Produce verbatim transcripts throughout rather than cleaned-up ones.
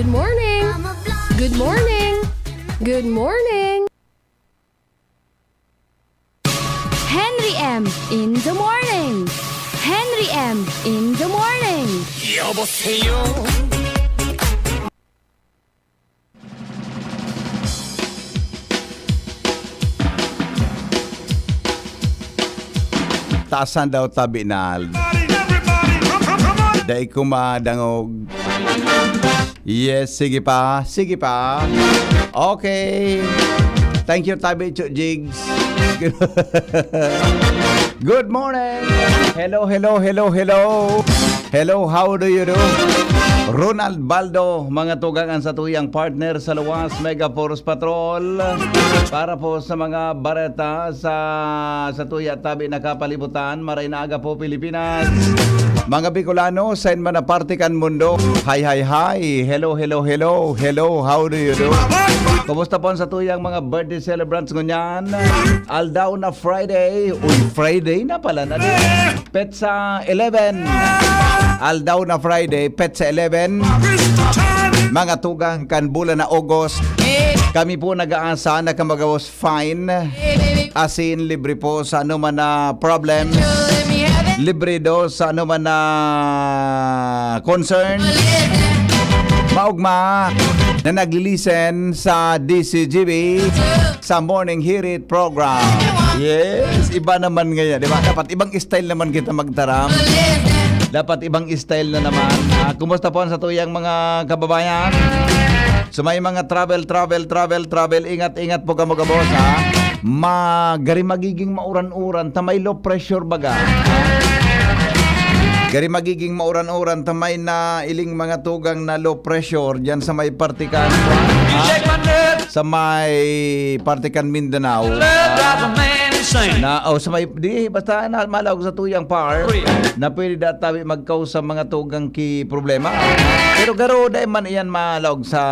Morning! Good morning! Good morning! Henry M in the morning! Henry M in the morning! 여보세요. Taasan daw tabi na. Dai ko madangog. Yes, sige pa, sige pa. Okay. Thank you, Tabi Chu Jigs. Good morning. Hello, hello, hello, hello. Hello, how do you do? Ronald Baldo, mga tugang, an satuyang partner sa luwas, Mega Force Patrol. Para po sa mga bareta sa, sa tuya tabi na kapalibutan, maray na aga po, Pilipinas. Mga Bicolano, sain man na parte kan mundo. Hi, hi, hi. Hello, hello, hello. Hello, how do you do? Kumusta po ang satuyang mga birthday celebrants ngunyan? Aldaw na Friday. Uy, Friday na pala na din. Petsa eleven. Aldaw na Friday, petsa eleven. Mga tugang kan bulan na August. Kami po nag-aasa na kamagawos fine. Asin, libre po sa anuman na problems. Libre do sa anuman na concern. Maugma na naglilisen sa D C G B sa Morning Hirit program. Yes, iba naman ngayon, di ba? Dapat ibang style naman kita magtaram. Dapat ibang style na naman. Ah, kumusta po ang satuyang mga kababayan? So may mga travel, travel, travel, travel. Ingat, ingat po kamo, gabos, ha? Magari magiging mauran-uran, ta may low pressure baga. Gari magiging mauran-uran, ta may na iling mga tugang na low pressure diyan sa may parte kan, ha? Sa may parte kan Mindanao. Na, oh, sa may, di, basta na, malaog sa tuyang par, na pwede da tabi magkausa mga tugang ki problema. Pero garo, dai man iyan malaog sa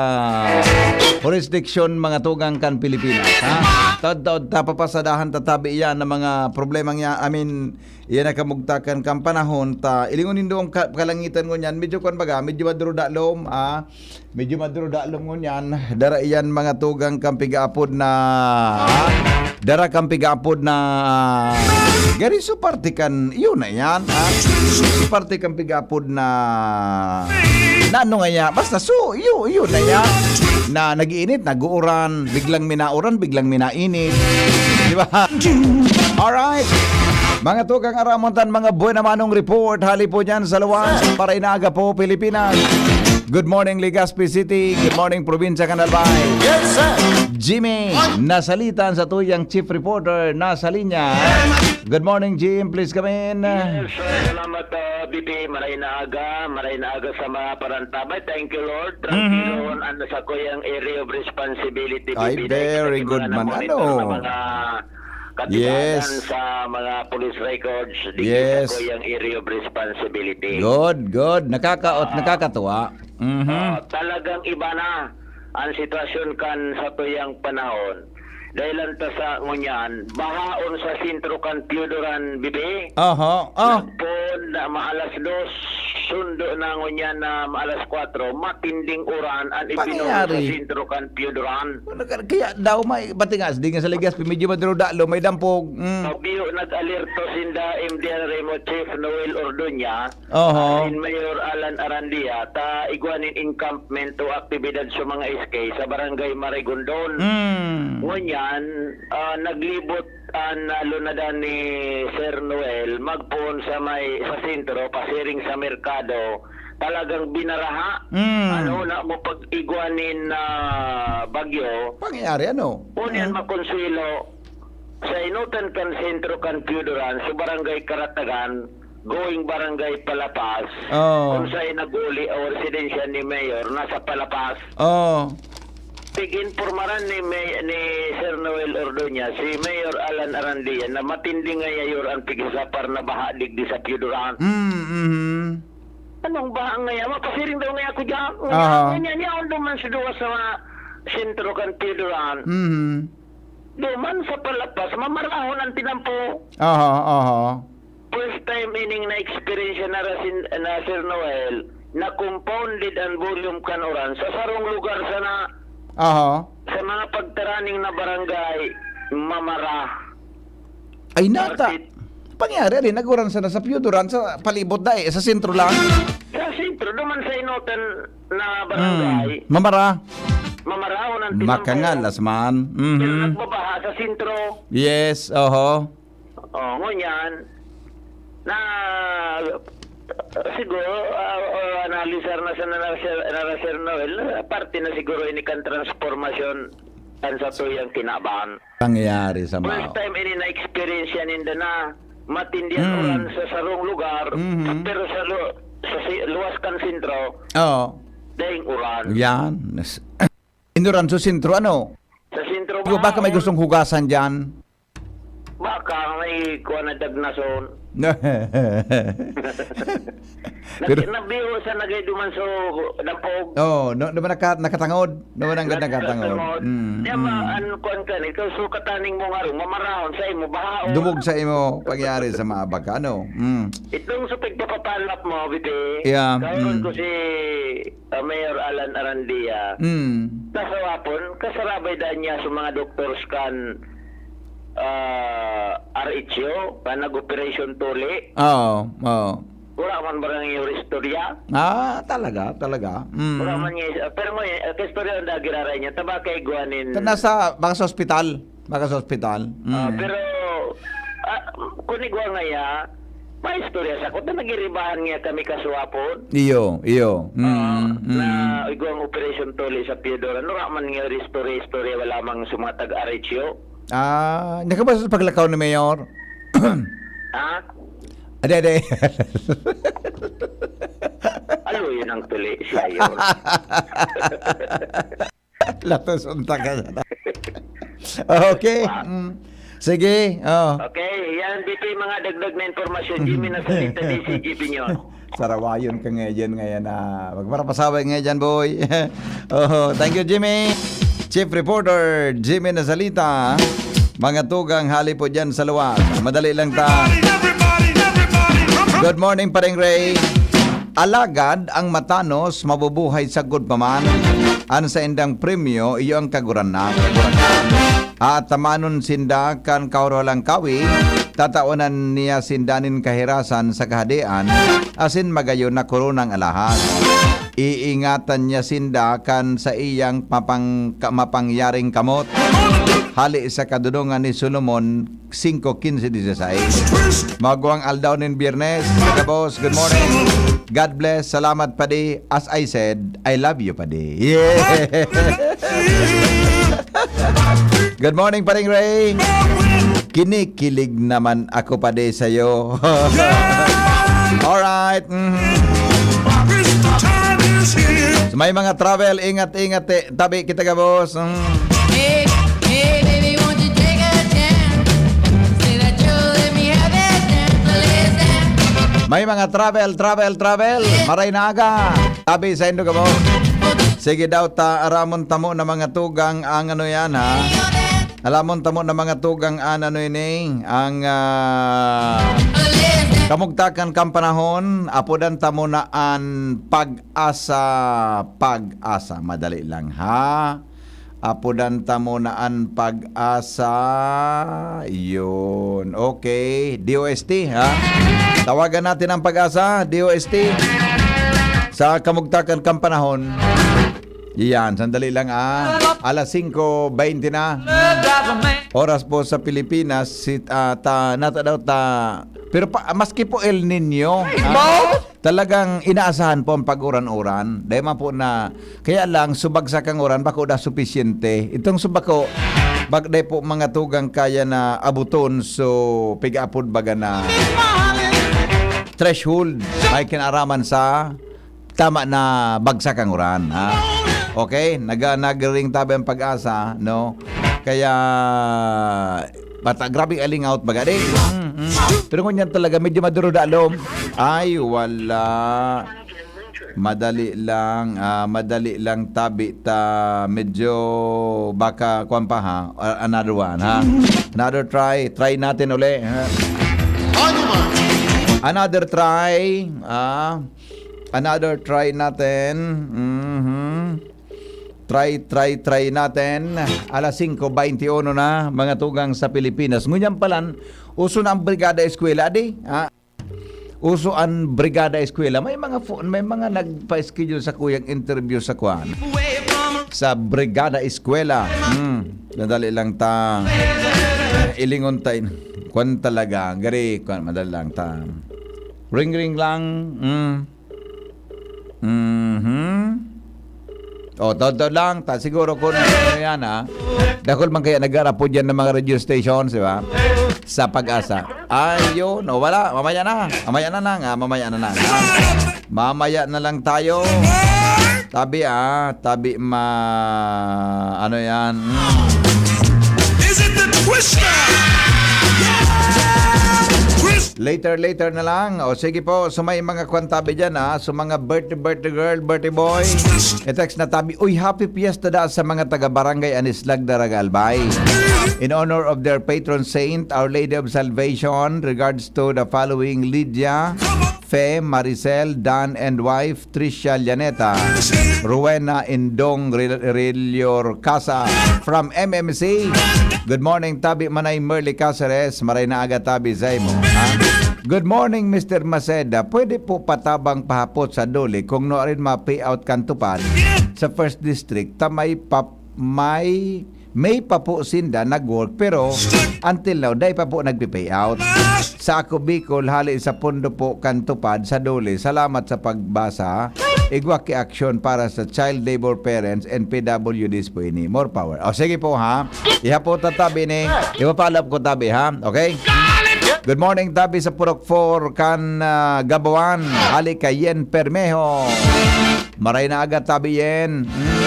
jurisdiction mga tugang kan Pilipinas, ha? Taod-taod ta papasadahan ta tabi iyan na mga problema niya, I mean, iyan na kamugtakan kan panahon ta. Ilingon nindo ang ka-, kalangitan ngunyan, medyo kwan baga, medyo maduro-dalom, ah. Medyo maduro-dalom ngunyan. Dara iyan mga tugang kan pigaapod na, dara kan pigaapod na, gari so parte kan, iyo na iyan, ha? So parte kan pigaapod na, na ano nga iyan? Basta so, iyo, iyo na iyan. Na nag-iinit, nag-uuran, biglang minauran, biglang minainit. Di ba? Alright. Mga tugang, aramon tan mga buena manong report, hali po dyan sa luwas, para inaga po, Pilipinas. Good morning, Legazpi City. Good morning, Probinsya kan Albay. Yes, sir. Jimmy, nasalitan sa tuyang chief reporter, nasa linya. Good morning, Jim. Please come in. Yes, sir. Salamat, uh, B P. Maray na aga. Maray na aga sa mga parantabay. Thank you, Lord. Mhm. Tranquilo an sakuyang area of responsibility, Ay, B P. Very Kasi good mga man. Ano? Mga katibanan Yes. sa mga police records, di Yes. sa kuyang area of responsibility. Good, good. Nakakaot, Ah. nakakatuwa. Mhm. Ah, talagang iba na ang sitwasyon kan sa tuyang panahon. Dahil lang ta sa ngunyan, bahaon sa sentro kan Pioduran, bibi. Aha. Ah. Nagpoon na maalas dos, sundo na ngunyan na maalas kwatro, matinding uran ang ipinuno sa Pangyayari. sentro kan Pioduran. Ano ka, kaya daw may, pati nga, di nga sa Legazpi, medyo maduro-dalo, may dampog. Mm. Pabio nag-alerto sinda M D R M O Chief Noel Ordoña, Oho. asin Mayor Alan Arandia, ta igwa nin encampment o aktibidad sa mga S K sa Barangay Marigondon. Mm. Ngunyan, ah, naglibot an, ah, lunadan ni Sir Noel, magpoon sa may, sa sentro, pasiring sa merkado, talagang binaraha. Mm. Ano na mo pag igwa nin, ah, bagyo? Pangyayari, ano? Ngunyan, Mm. makonsuelo, sa enotan kan sentro kan Pioduran, sa Barangay Karatagan, going Barangay Palapas, Oh. kung saan nag-uli o residensya ni Mayor, nasa Palapas. Oh. Pig-impormaran ni May-, ni Sir Noel Ordoña, si Mayor Alan Arandia, na matindi nga yayor ang pigsasapar na baha digdi sa Pioduran. Mm, mhm. Anong baha nga yan? Mapasiring daw nga ako dyan. Aha. Nga niya, niya, duman sa duwa sa mga sentro kan Pioduran. Mhm. Duman sa Palapas, mamarahon ang tinampo. Aha, aha. First time ining na-experience na rasin, na Sir Noel, na compounded ang volume kan uran sa sarong lugar sana. Aha. Sa mga pagtaraning na barangay, mamara. Ay, nata. Partit. Pangyari, ari, nag-uran sana sa Pio Duran, sa palibot dai, sa sentro lang. Sa sentro, duman sa inutan na barangay. Mm. Mamara. Mamarahon ang tinampo. Makangalas man. Mhm. Pero nagbabaha sa sentro. Yes, oho. Oh, ngunyan, na, siguro, ah, ah, analisar na sa nara-, nara-, Sir Noel, parte na siguro ini kan transformasyon kan satuyang kinaban. Pangyayari sa First mao. Time ini na-experience yan ninda na matindi ang Mm. ulan sa sarong lugar, Mhm. pero sa lu-, sa si-, luwas kan sentro, Oo. daing uran. Yan. Nas-, inuran sa sentro, ano? Sa sentro Baka may ba? gustong hugasan dyan. Baka may kuha na dagnason. Pero Nag-, nabiho sa nagay duman so dapog. Oh, no, no ba naka-, nakatangod? No ba nang Naka-, nakatangod? nakatangod. Mm, Di ba, mm. ano, kuwan ka, ikaw sukataning mo nga rin, mamarahon sa imo, bahaon. Dubog sa imo, pagyari sa mga baka, ano? Mm. Itong sa pagpapapalap mo, Bibi, Yeah, kawan mm. ko si, ah, Mayor Alan Arandia. Mm. Sa hapon, kasarabay daan niya sa mga doktors kan, ah, R H U, kan nag-operation tuli. Oo, oo. Wala man barang yung istorya. Ah, talaga, talaga. Mm. Wala man yung, pero mo, eh, istorya ang dagiraray niya. Taba kay Guanin. Ta-, nasa, baka sa ospital. Baka sa ospital. Ah, Mm. pero, ah, kung igwa nga ya, may istorya sa ko, ta nagiribahan nga kami kasuwapon. Iyo, iyo. Mm, Ah, mm. na igwang operasyon tuli sa Piedor. Ano ra man nga istorya, istorya, wala mang sa mga tag-R H U? Ah, nakabasa sa paglakaw ni Mayor? Ha? Ade, ade. Alo, yun ang tuli, siya yun. Latos unta ka na. Okay. Wow. Mm. Sige, oh. Okay, yan, B P, mga dagdag na impormasyon. Jimmy na salita ni si G P Nyon. Sarawayon ka ngayon, ngayon na magparapasaway ngayon, boy. Oh, thank you, Jimmy. Chief Reporter, Jimmy Nazalita. Mga tugang hali po dyan sa luwas. Madali lang ta. Good morning, Pareng Ray. Alagad ang matanos mabubuhay sagkod pa man. An saindang premyo, iyo ang Kagurangnan. At tamanon sinda kan kahurhalang kawi, tataonan niya sinda nin kahirasan sa kahadean, asin magayon na koronang alahas. Iingatan niya sinda kan saiyang mapang-, ka-, mapangyaring kamot. Hali sa kadunongan ni Solomon, singko, kinse, disisais. Magwang aldaw nin Biyernes. Mga boss, good morning. God bless. Salamat, Padi. As I said, I love you, Padi. Yeah. Good morning, Paring Ray. Kinikilig naman ako, Padi, sa'yo. Alright. Mhm. So, may mga travel, ingat-ingat, eh. Tabi kita, gabos. Mm. Hey, hey, baby, won't you take a chance? Say that you'll let me have that chance to listen. May mga travel, travel, travel. Maray na aga. Tabi sa indo, gabos. Sige daw, ta, aramon tamo na mga tugang ang ano yan, ha? Alamon tamo na mga tugang an ano ini, ang, ah, kamugtakan kan panahon, apodan tamo na an Pag-asa, Pag-asa. Madali lang, ha? Apodan tamo na an Pag-asa. Yun. Okay. D O S T, ha? Tawagan natin ang Pag-asa, D O S T. Sa kamugtakan kan panahon. Iyan, sandali lang, ah. Alas singko bente na. Oras po sa Pilipinas, si, ah, ta, nata daw ta, pero pa, maski po El Niño, ah, talagang inaasahan po ang pag-uran-uran. Dahil man po na, kaya lang, subagsak ang uran, bako da supisyente. Itong subako, bag-, dahil po mga tugang kaya na abuton, so, pig-apod baga na threshold, may kinaraman sa tama na bagsak ang uran, ha? Okay? Naga-, nagring tabi ang Pag-asa, no? Kaya, bata, grabe aling out baga, di? Mm, mm. Pero ngunyan talaga, medyo maduro da lom. Ay, wala. Madali lang, ah, madali lang tabi ta, medyo baka, kwan pa, ha? A-, another one, ha? Another try, try natin uli, ha? Another try, ah, Another try natin. Mhm. Try, try, try natin. Alas singko baynte uno na, mga tugang sa Pilipinas. Ngunyan palan, uso na ang Brigada Eskwela, di? Ha? Uso ang Brigada Eskwela. May mga fo-, may mga nagpa-schedule sa kuyang interview sa kwan. Sa Brigada Eskwela. Hmm. Nadali lang ta. Ilingon ta in-, kwan talaga. Gari, kwan, madali lang ta. Ring-ring lang. Hmm. Mhm. O, todo lang. Ta, siguro kung ano yan, ha? Dakul man kaya nag-aarapod yan ng mga radio stations, di ba? Sa Pag-asa. Ayun. O, wala. Mamaya na. Mamaya na lang. Ah, mamaya na lang. Ah. Mamaya na lang tayo. Tabi, ah. Tabi ma... Ano yan? Mm. Is it the Twister? Yeah! Twist! Later, later na lang. O, sige po. So, may mga kwan tabi dyan, ah. So, mga birthday, birthday girl, birthday boy. I-text na tabi, "Uy, happy fiesta da sa mga taga Barangay Anislag, Daraga, Albay. In honor of their patron saint, Our Lady of Salvation, regards to the following: Lydia, Fe, Maricel, Dan and wife, Tricia Llaneta, Rowena Indong Ril-, Rilyor Casa from M M C. Good morning, tabi manay Merly Caceres, maray na aga tabi sa imo, ha? Good morning, Mister Maceda. Pwede po patabang pahapot sa DOLE kung nuarin ma-payout kan TUPAD sa First District, ta may pap-, may, may pa po sinda nag-work, pero until now, dai pa po nagpe-payout. Sa Ako Bicol, hali sa pondo po kan TUPAD sa DOLE. Salamat sa pagbasa. Igwa ki aksyon para sa child labor parents and P W Ds po ini. More power. O, sige po, ha? Ihapot ta tabi ni, ipa-follow up ko tabi, ha? Okay? Good morning, tabi sa Purok four kan, ah, Gabuan. Hali kay Yen Permejo. Maray na aga, tabi Yen. Mm.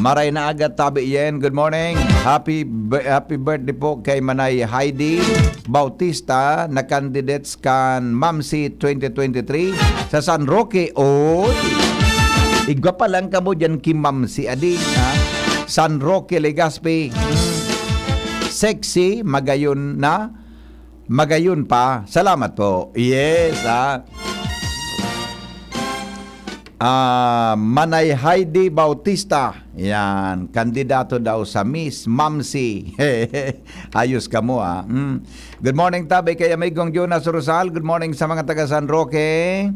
Maray na aga, tabi Yen. Good morning. Happy b-, happy birthday po kay Manay Heidi Bautista, na candidates kan MAMC twenty twenty-three sa San Roque. Oy! Igwa pa lang kamo diyan ki MAMC, adi, ha? San Roque, Legazpi. Mm. Sexy, magayon na. Magayon pa. Salamat po. Yes, ha? Ah, Manay Heidi Bautista. Yan. Kandidato daw sa Miss MAMC. Ayos kamo, ah. Mm. Good morning, tabi kay Amigong Jonas Rosal. Good morning sa mga taga San Roque.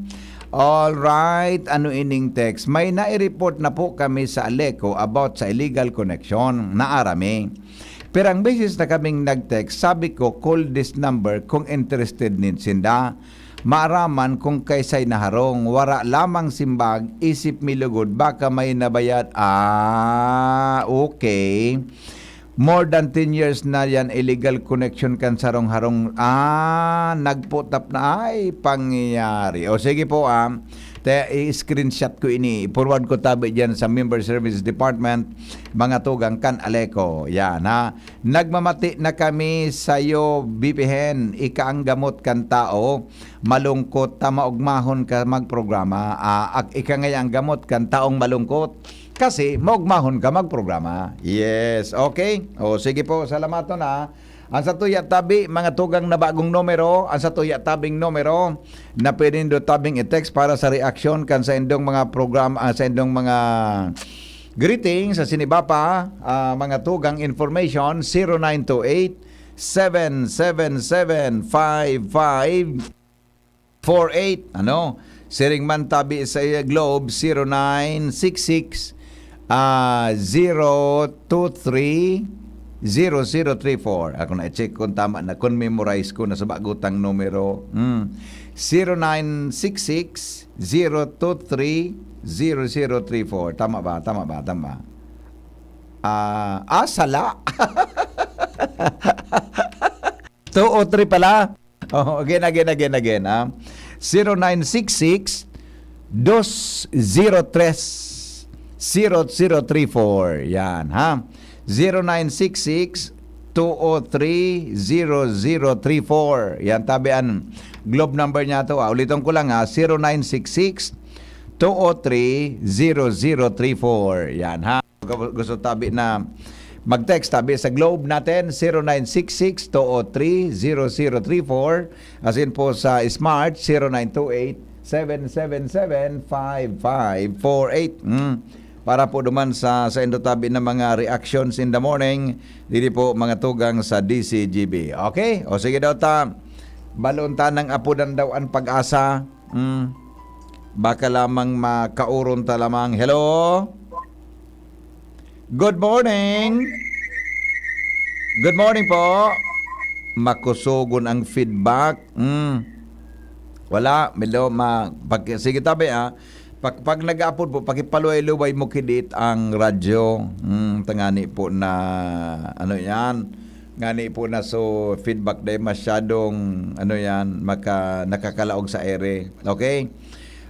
All right. Ano ining text? May nai-report na po kami sa Aleco about sa illegal connection. Naarami. Pirang beses na kaming nag-text. Sabi ko, "Call this number kung interested nin sinda." Maaraman kung kaisay naharong. Wara lamang simbag, isip mi lugod, baka may nabayad. Ah, okay. More than ten years na yan, illegal connection kan sarong-harong. Ah, nagputap na. Ay, pangyayari. O sige po, ah. Te, i-screenshot ko ini. I-forward ko tabi dyan sa Member Services Department, mga tugang kan Aleco. Yan, ha. Nagmamati na kami sayo, Bibihen. Ika ang gamot kan tao malungkot, ta maogmahon ka magprograma. Ah, ak-, ika ngaya ang gamot kan taong malungkot. Kasi maogmahon ka magprograma. Yes, okay? O, sige po, salamaton, ha. Ang satuya tabi, mga tugang na bagong numero, ang satuya tabing numero na pwede nindo tabing i-text para sa reaksyon kan sa indong mga program, ah, sa indong mga greetings, sa sinibapa, ah, mga tugang information, zero nine two eight, seven seven seven, five five four eight, ano? Siring man tabi sa Globe, zero nine six six, ah, zero two three, zero zero three four. Ako na i-check kung tama na, kung memorize ko na sa bagutang numero. Hmm. Zero nine six six, zero two three, zero zero three four. Tama ba? Tama ba? Tama. Ah, ah, sala. Two o three pala. Oh, again, again, again, again, ah. Zero nine six six, dos zero tres, zero zero three four. Yan, ha? Zero nine six six, two o three, zero zero three four. Yan, tabi an Globe number niya to, ah. Uliton ko lang, ah. Zero nine six six, two o three, zero zero three four. Yan, ha? Gu-, gusto tabi na Mag-text tabi sa Globe natin, zero nine six six two oh three zero zero three four. As in po sa Smart, zero nine two eight seven seven seven five five four eight. Mm. Para po duman sa, sa indo tabi na mga reactions in the morning, dili po mga tugang sa D C G B. Okay? O sige daw ta, balon ta nang apodan daw an Pag-asa. Mm. Baka lamang makauron ta lamang. Hello? Good morning. Good morning po. Makusogon ang feedback. Mm. Wala, medyo ma-, pag-, sige tabi, ah. Pag, pag nag-aapod po, pakipaluway-luway mo kidit ang radyo. Mm, tangani po na, ano yan? Ngani po na so feedback dai masyadong, ano yan, maka-, nakakalaog sa ere. Okay?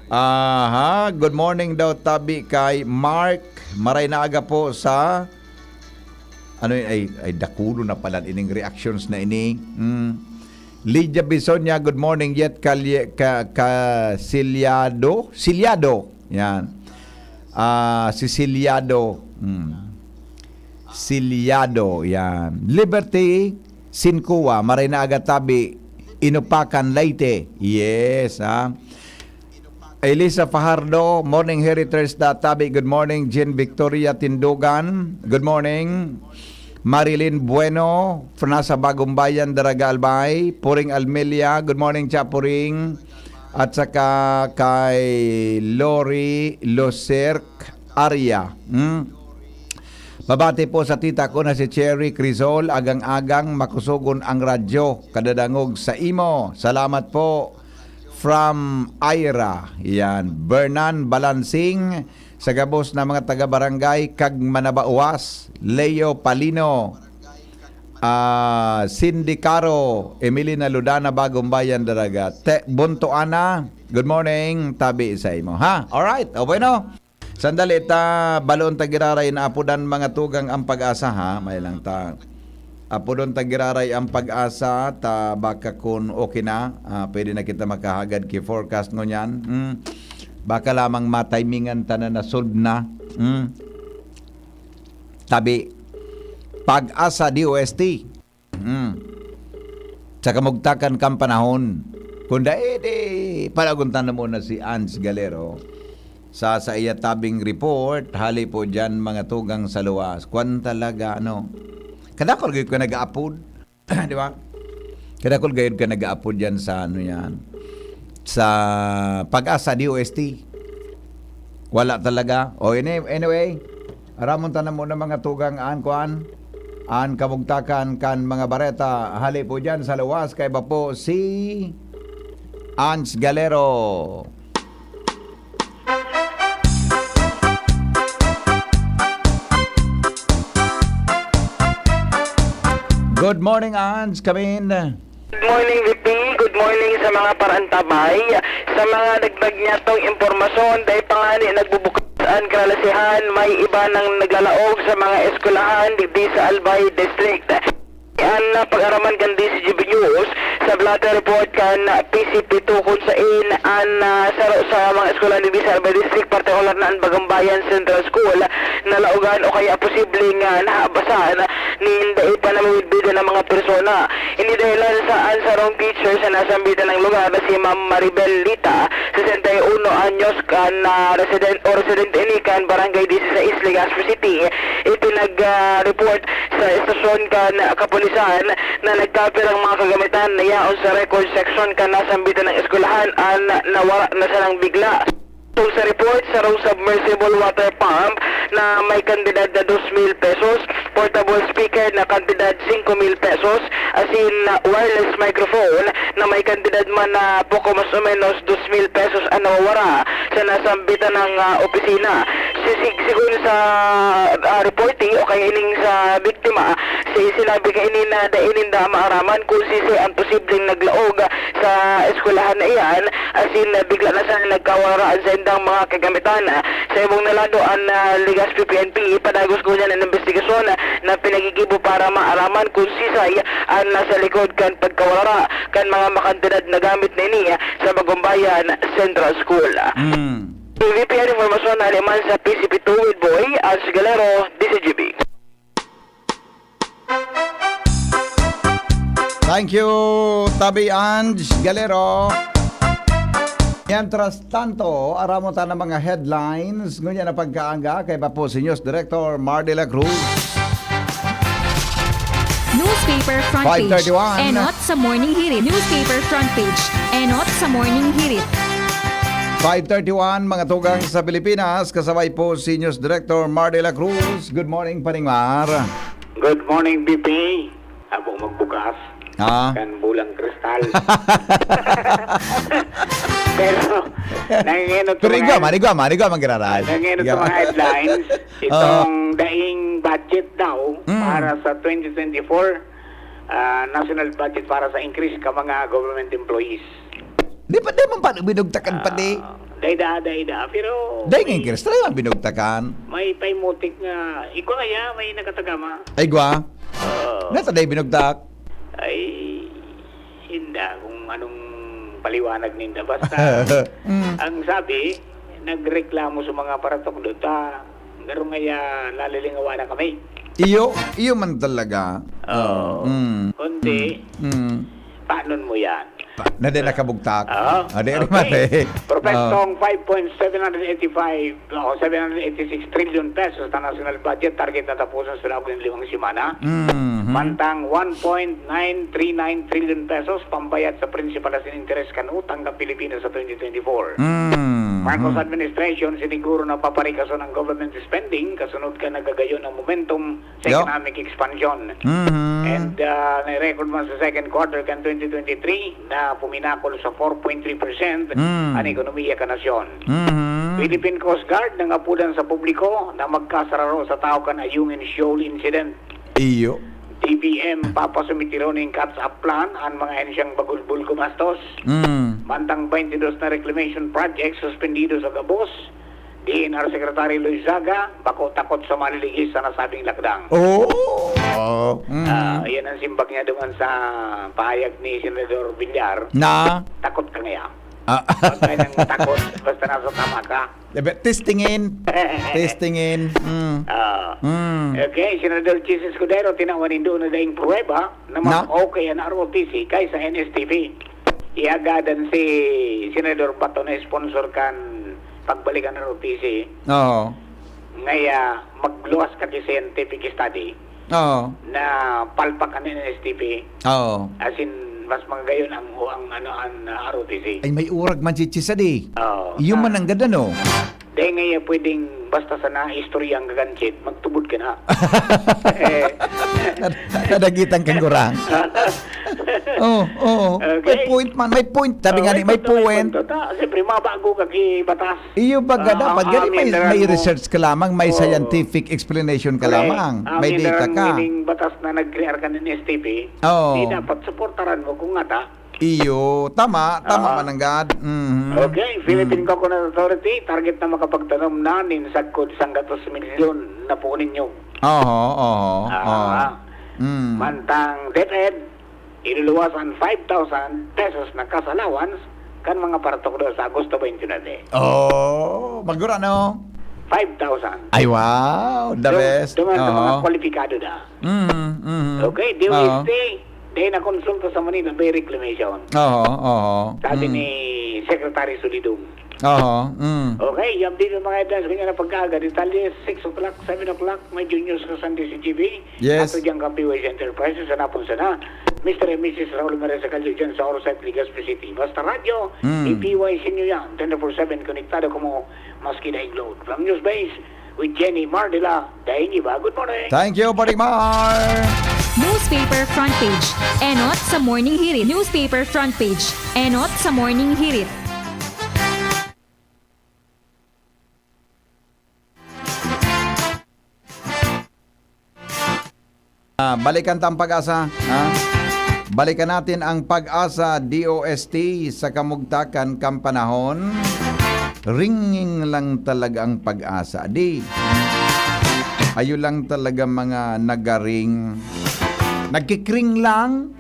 Aha, good morning daw tabi kay Mark. Maray na aga po sa, ano yun, ay, ay, dakulo na pala ining reactions na ini. Mm. Lydia Bisonia, good morning. Yet Kalye-, ka, ka, Silyado? Silyado. Yan. Ah, si Silyado. Mm. Silyado, yan. Liberty Sincua, maray na aga tabi, Inupacan, Leyte. Yes, ha? Elisa Fajardo, morning, Heriters da tabi. Good morning, Jean Victoria Tindugan. Good morning. Marilyn Bueno, nasa Bagong Bayan, Daraga, Albay. Puring Almelia, good morning, Cha Puring. At saka kay Lori Locerc Aria. Hmm? Mabati po sa tita ko na si Cherry Crisol, agang-agang makusogon ang radyo, kadadangog sa imo. Salamat po. From Ira, yan. Bernan Balansing, sa gabos na mga taga-barangay, kag Manabauas, Leo Palino, ah, Cindy Caro, Emelina Ludana, Bagong Bayan, Daraga. Te, Bonto Ana, good morning, tabi sa imo, ha? Alright, o bueno. Sandali ta, balon ta giraray na apodan mga tugang ang Pag-asa, ha? May lang ta. Apodon ta giraray ang Pag-asa, ta baka kun okay na, ah, pwede na kita makahagad ki forecast ngunyan. Hmm. Baka lamang matimingan ta na na-solve na. Hmm. Tabi, Pag-asa D O S T. Hmm. Sa kamugtakan kan panahon. Kun dai, di, palagon ta na muna si Ans Galero sa, sa iya tabing report, hali po diyan, mga tugang sa luwas. Kwan talaga, ano, kadakol gayud ka nag-aapod. Di ba? Kadakol gayud ka nag-aapod diyan sa, ano yan, sa Pag-asa D O S T. Wala talaga. O, any-, anyway, aramon ta na muna, mga tugang, an, kwan, an kamugtakan kan mga bareta. Hali po diyan sa luwas, kaiba po si Ans Galero. Good morning, Ans. Come in. Good morning, V P. Good morning sa mga parantabay. Sa mga dagdag niyatong impormasyon, dai pa ngani nagbubukas an kalalasehan, may iba nang naglalaog sa mga eskwelahan digdi sa Albay District. An, ah, pag-araman kan D C G B News sa blotter report kan P C P two, kun sain an, ah, saro sa mga eskwelahan digdi sa Albay District, partikular na an Bagong Bayan Central School, nalaogan o kaya posibleng, ah, nahabasan nin dai pa namimidbidan na mga persona. Ini dahilan sa an sarong teacher sa nasambitan nang lugar na si Ma'am Maribel Lita, sesenta y uno anyos, kan, ah, resident o residente ini kan Barangay Dieciséis, Legazpi City, ipinag, ah, report sa estasyon kan kapulisan na nagkapirang mga kagamitan na yaon sa record section kan nasambitan nang eskwelahan an nawara na sanang bigla. Tungod sa report, sarong submersible water pump na may kantidad na dos mil pesos, portable speaker na kantidad singko mil pesos, asin wireless microphone na may kantidad man na poko mas o menos dos mil pesos an nawawara sa nasambitan nang, ah, opisina. Si-, sig-, sigon sa, ah, reportee o kaya ining sa biktima, si-, sinabi kaini na dai ninda maaraman kung sisay an posibleng naglaog sa eskwelahan na iyan, asin bigla na sana nagkawara an saindang mga kagamitan. Sa ibong na lado, an, ah, Legazpi P N P padagos ngunyan an imbestigasyon na pinagigibo para maaraman kung sisay an nasa likod kan pagkawara kan mga makantidad na gamit na ini sa Bagong Bayan Central School. Mm. V P an impormasyon na aliman sa P C P two with Boy, Ans Galero, D C G B. You, Tabi Ange Galero. Mientras tanto, aramon ta ng mga headlines. Ngunyan na pagkaaga, kay pa po si News Director Mar de la Cruz. Newspaper front page. Enot sa Morning Hirit. Newspaper front page. Enot sa Morning Hirit. Five thirty-one, mga tugang sa Pilipinas. Kasabay po si News Director Mar de la Cruz. Good morning, Paring Mar. Good morning, B P. Ako magbukas. Ah. Kan bulang kristal. Pero, nanginginot Pero igwa man, igwa man, igwa man giraray. Nanginginot sa mga headlines. Itong daing budget daw mm. para sa twenty twenty-four, uh, national budget para sa increase ka mga government employees. Di pa, di man pa binugtakan pa di. Ah, dai da, dai da. Pero... Dai nga increase, dai man binugtakan. May paimutik nga, igwa kaya, may nakatagama. Ay, igwa? Oo. Nasa dai binugtak? Ay, hinda kung anong paliwanag ninda. Basta, mm. ang sabi, nagreklamo sa mga paratukdo ta, garo ngaya nalilingawa na kami. Iyo, iyo man talaga. Oo. Oh, mm. Kundi, mm. panon mo yan? Na di nakabugtak. Oo. Ah, di okay. Rin, eh. Professor, oh. five point seven eight five o seven eighty-six trillion pesos na national budget target na tapusan sa loob ng limang semana. Mm-hmm. Mantang one point nine three nine trillion pesos pambayad sa principal as in interest kan utang kan Pilipinas sa twenty twenty-four. Mm-hmm. Marcos administration siniguro na paparikason ang government spending kasunod kan nagagayon ang momentum sa economic expansion. Mm-hmm. And uh, na-record man sa second quarter kan twenty twenty-three na puminakol sa four point three percent mm. ang ekonomiya kan nasyon. Mm-hmm. Philippine Coast Guard nangapudan sa publiko na magkasararo sa tao kan Ayungin Shoal Incident. Iyo. D B M papasumitiron ning catch-up plan ang mga ensyang bagulbul gumastos. Mm. Mantang twenty-dos na reclamation projects suspendido sa gabos, D N R Secretary Luis Zaga, bako takot sa maliligis sa nasabing lakdang. Oo. Oh. Mm. Ah, yan ang simbag niya doon sa pahayag ni Senador Villar. Na? Takot ka ngaya. Ah. Huwag ka nang takot. Basta nasa tama ka. Testingin. Testingin. Mm. Ah. Mm. Okay, Senador Chiz Escudero, tinawan nindo na daing pruweba na mas na? Okay ang R O T C kaysa N S T P. Iagadan si Senador Bato na sponsor kan pagbalik kan R O T C. Oo. Ngaya, magluwas ka di scientific study Oo. Na palpak kan N S T P. Oo. As in, mas magayon ang, ang, ano, ang uh, R O T C. Ay, may urag man si Chisadi. Oo. Iyo man ang gada, no? Dahil ngayon pwedeng basta sana istorya ang gaganchit, magtubod ka na. eh, Nadagitan kang gurang. Oo, oo. Okay. May point man, may point. Sabi oh, nga ni, may, may point. Siyempre, mabago ka batas. Iyo baga uh, dapat. Gani may, may research ka lamang, may oh. scientific explanation ka Correct. lamang. Ang may data ka. Ang batas na nag-create ka ng S T P, oh. Di dapat suportaran mo kung ngata. Iyo, tama, tama uh, mananggad. Mm-hmm. Okay, Philippine mm. Coconut Authority, target na makapagtanom na nin sagkod sanggatos milyon na po ninyo. Oho, oho. Ah, oh. Mm. Mantang DepEd, Inuluwas an five thousand pesos na cash allowance kan mga paratukdo sa Agosto twenty-nine. Oh, magura no? Five thousand. Ay, wow! The Dum- best! Duman sa mga Oo. kwalipikado na. Mm, mm. Okay, D O S T, Oo. Day na konsulta sa Manila, may reclamation. Oo, oo. Sabi Mm. ni Secretary Solidum. Oo, mm. Okay, yan din yung mga headlines. Ganyan na pagkaaga. Detalye, six o'clock, seven o'clock, may juniors ka Sunday si G B. Yes. Ato diyang Kapiway Enterprises, sa napon sana. Mister and Missus Raul Merizacal dyan sa Orsay, Legazpi City. Basta radyo, Mm. E P Y C nyo yan. Twenty-four seven, konektado kamo, maski daig load. From News Base, with Jenny Mardila, Daing Iba. Good morning. Thank you, Paring Mar. Newspaper front page. Enot sa Morning Hirit. Newspaper front page. Enot sa Morning Hirit. Ah, balikan ta ang pag-asa, ha? Balikan natin ang pag-asa, D O S T, sa kamugtakan kan panahon. Ringing lang talaga ang pag-asa. Di, ayo lang talaga mga nagaring. Nagkikring lang.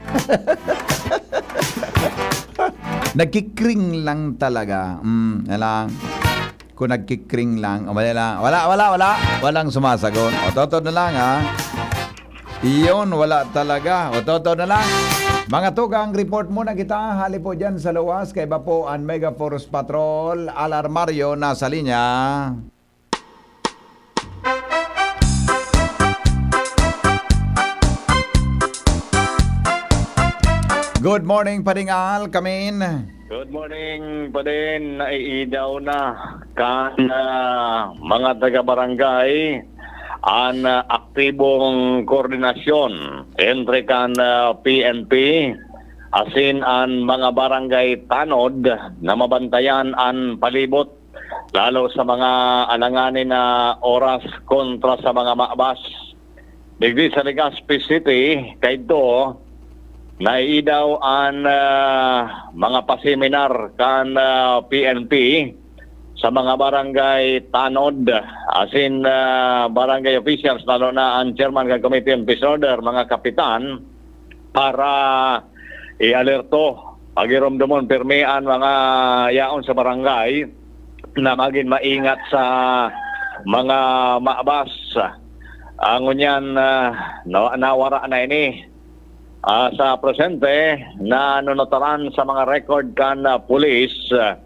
Nagkikring lang talaga. Mm, na lang. Kung nagkikring lang, o, wala lang. Wala, wala, wala. Walang sumasagot. O, totoo na lang, ha? Iyon, wala talaga. O, totoo na lang. Mga tugang, report muna kita. Hali po dyan sa luwas, kaiba po ang Mega Force Patrol. Al Armario nasa linya. Good morning, Pading Al. Kamin. Good morning, Pading. Naiidaw na kan, ah, mga taga-barangay an, ah, aktibong koordinasyon entre kan, ah, P N P asin an mga barangay tanod na mabantayan an palibot, lalo sa mga alanganin na oras kontra sa mga mabas. Digdi sa Legazpi City, kaidto, naiidaw an, ah, mga paseminar kan, ah, P N P sa mga barangay tanod, asin, ah, barangay officials, lalo na ang chairman kan Committee on Peace Order, mga kapitan, para i-alerto, pagiromdomon pirmi an mga yaon sa barangay na magin maingat sa mga mabas. Ang ngunyan, ah, na-, nawara na ini. Ah, sa presente, nanunutaran sa mga record kan, ah, pulis, ah,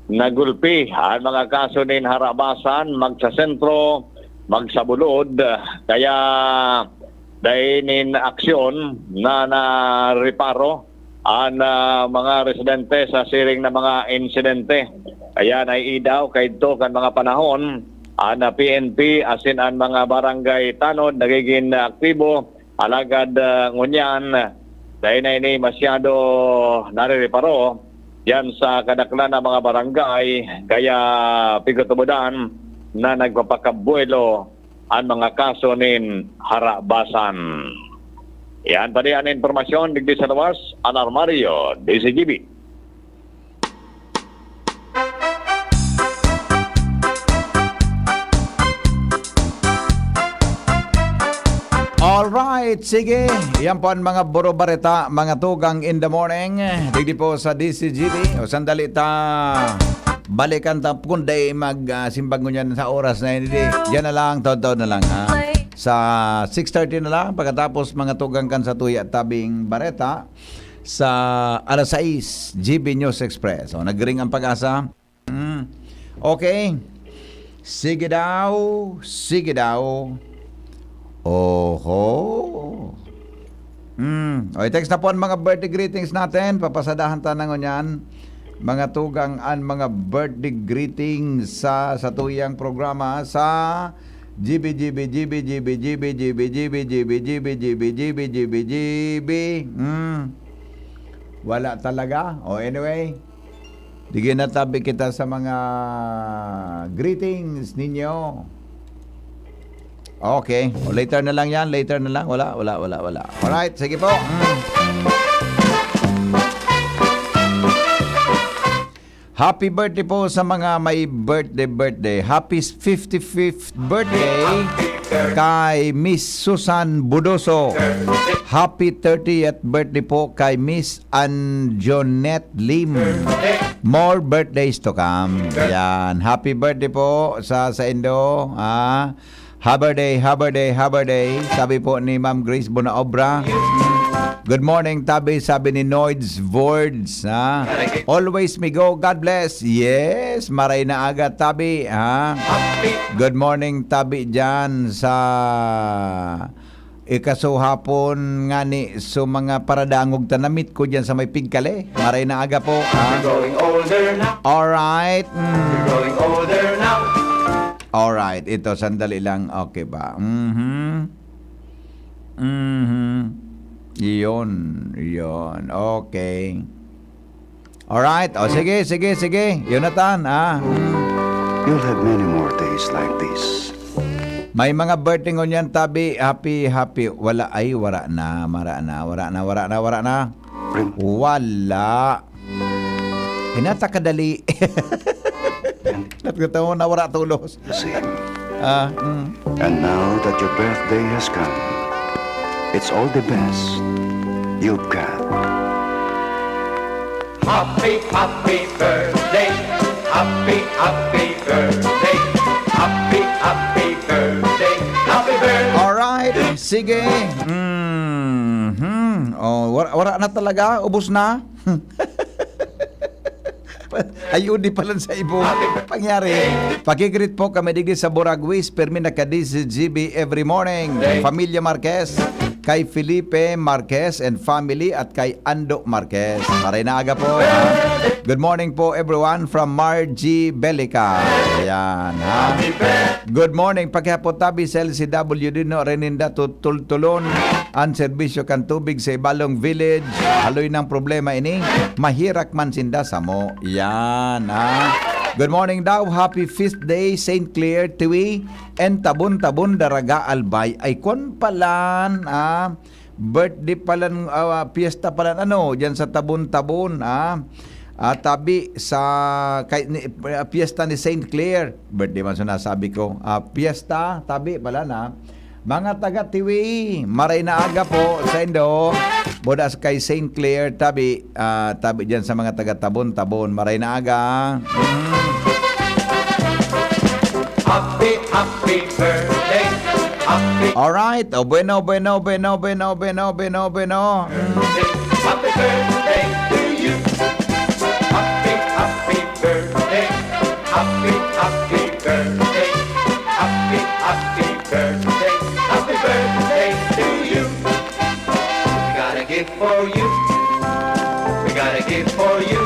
nagulpi an mga kaso nin harabasan, magsasentro, magsabulod, ah, kaya dai nin aksyon na nareparo an, ah, mga residente sa siring na mga insidente. Kaya naiidaw kaidto kan mga panahon an, ah, P N P asin an mga barangay tanod nagigin aktibo, alagad, ah, ngunyan, dai na ini masyado narereparo diyan sa kadaklan na mga barangay, kaya pigtutubodan na nagpapakabuelo an mga kaso nin harabasan. Yan pa diyan an impormasyon digdi sa luwas, Al Armario, D Z G B. Alright, sige. Yan po ang mga buro bareta, mga tugang in the morning. Digdi po sa D Z G B. O, sandali ta. Balikan ta kung dai mag, ah, simbag ngunyan sa oras na yun. Hindi. Diyan na lang, taon-taon na lang, ha? Sa six thirty na lang, pagkatapos mga tugang kan sa tuya tabing bareta, sa alas sais, G B News Express. O, nagring ang pag-asa. Mm. Okay. Sige daw, sige daw. Oho. Mm. O, i-text na po ang mga birthday greetings natin. Papasadahan ta na ngunyan. Mga tugang an mga birthday greetings sa, sa tuyang programa sa G B, G B, G B, G B, G B, G B, G B, G B, G B, G B, G B, G B, G B. Mm. Wala talaga. O, anyway. Sige na tabi kita sa mga greetings ninyo. Okay. O, later na lang yan. Later na lang. Wala, wala, wala, wala. Alright. Sige po. Mm. Happy birthday po sa mga may birthday, birthday. Happy fifty-fifth birthday kay Miss Susan Budoso. Happy thirtieth birthday po kay Miss Anjonette Lim. More birthdays to come. Yan. Happy birthday po sa, sa indo. Ah, Happy birthday, happy birthday, happy birthday. Sabi po ni Ma'am Grace Bonaobra. Good morning, tabi, sabi ni Noids Vords, ha? Always mi go, God bless. Yes, maray na aga, tabi, ha? Good morning, tabi, dyan sa ikasuhapon ngani so mga paradangog ta namit ko dyan sa may Pigkale. Maray na aga po, ha? You're growing older now. Alright. Mm. You're growing older now. Alright, ito, sandali lang. Okay ba? Mhm. Mhm. Iyon, iyon. Okay. Alright. O, sige, sige, sige. Jonathan, ah. Mm. You'll have many more days like this. May mga birthday ngunyan, tabi. Happy, happy. Wala, ay, wala na. Mara na, wala na, wala na, wala na. Rem- Wala. Hinata kadali. Nagkataon na wala tulos. The same. Ah, mm. And now that your birthday has come, it's all the best you've got. Happy, happy birthday. Happy, happy birthday. Happy, happy birthday. Happy birthday. Alright. Sige. Mhm. Oh, wara, wara na talaga, ubos na. Ay, udi pa lang sa ibo. Pangyari, pakigreet po kami digdi sa Boragwis, permi naka-D Z G B every morning. Familia Marquez, kay Felipe Marquez and family at kay Ando Marquez. Maray na aga po, ha? Good morning po, everyone, from Margie Belica. Ayan, ha? Good morning. Pakihapot tabi sa L C W D, no? Reninda Tutultulon. An serbisyo kan tubig sa Ibalong Village, haloy nang problema ini, mahirak man sinda samo. Yan, ha? Good morning daw. Happy feast day, Saint Clair, Tiwi, and Tabon-Tabon, Daraga, Albay. Ay, kwan palan, ah, birthday palan, ah, piyesta palan, ano, dyan sa Tabon-Tabon, ah. Ah, tabi sa, kay, ni, ah, piyesta ni Saint Clair. Birthday man so nasabi ko. Ah, piyesta, tabi pala na. Mga taga Tiwi, maray na aga po sa indo. Bodas kay Saint Clair, tabi, ah, tabi dyan sa mga taga Tabon-Tabon. Maray na aga. Mm. Happy, happy birthday. Happy Alright. Oh, bueno, bueno, bueno, bueno, bueno, bueno, bueno. birthday. Happy birthday to you. Happy, happy birthday. Happy, happy birthday. Happy, happy birthday. Happy birthday to you. We got a gift for you. We got a gift for you.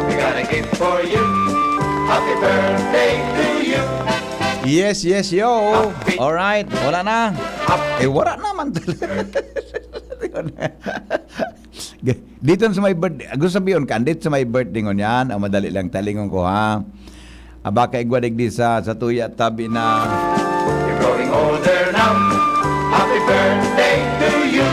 We got a gift for you. Happy birthday to you. Yes, yes, yo. Happy Alright, wala na. Happy Eh, wala naman talaga. Dito sa may birthday, gusto sabihin ka, dito sa may birthday ngunyan, ang madali lang talingon ko, ha. Aba, kaigwa digdi sa, sa tuya tabi na. You're growing older now. Happy birthday to you.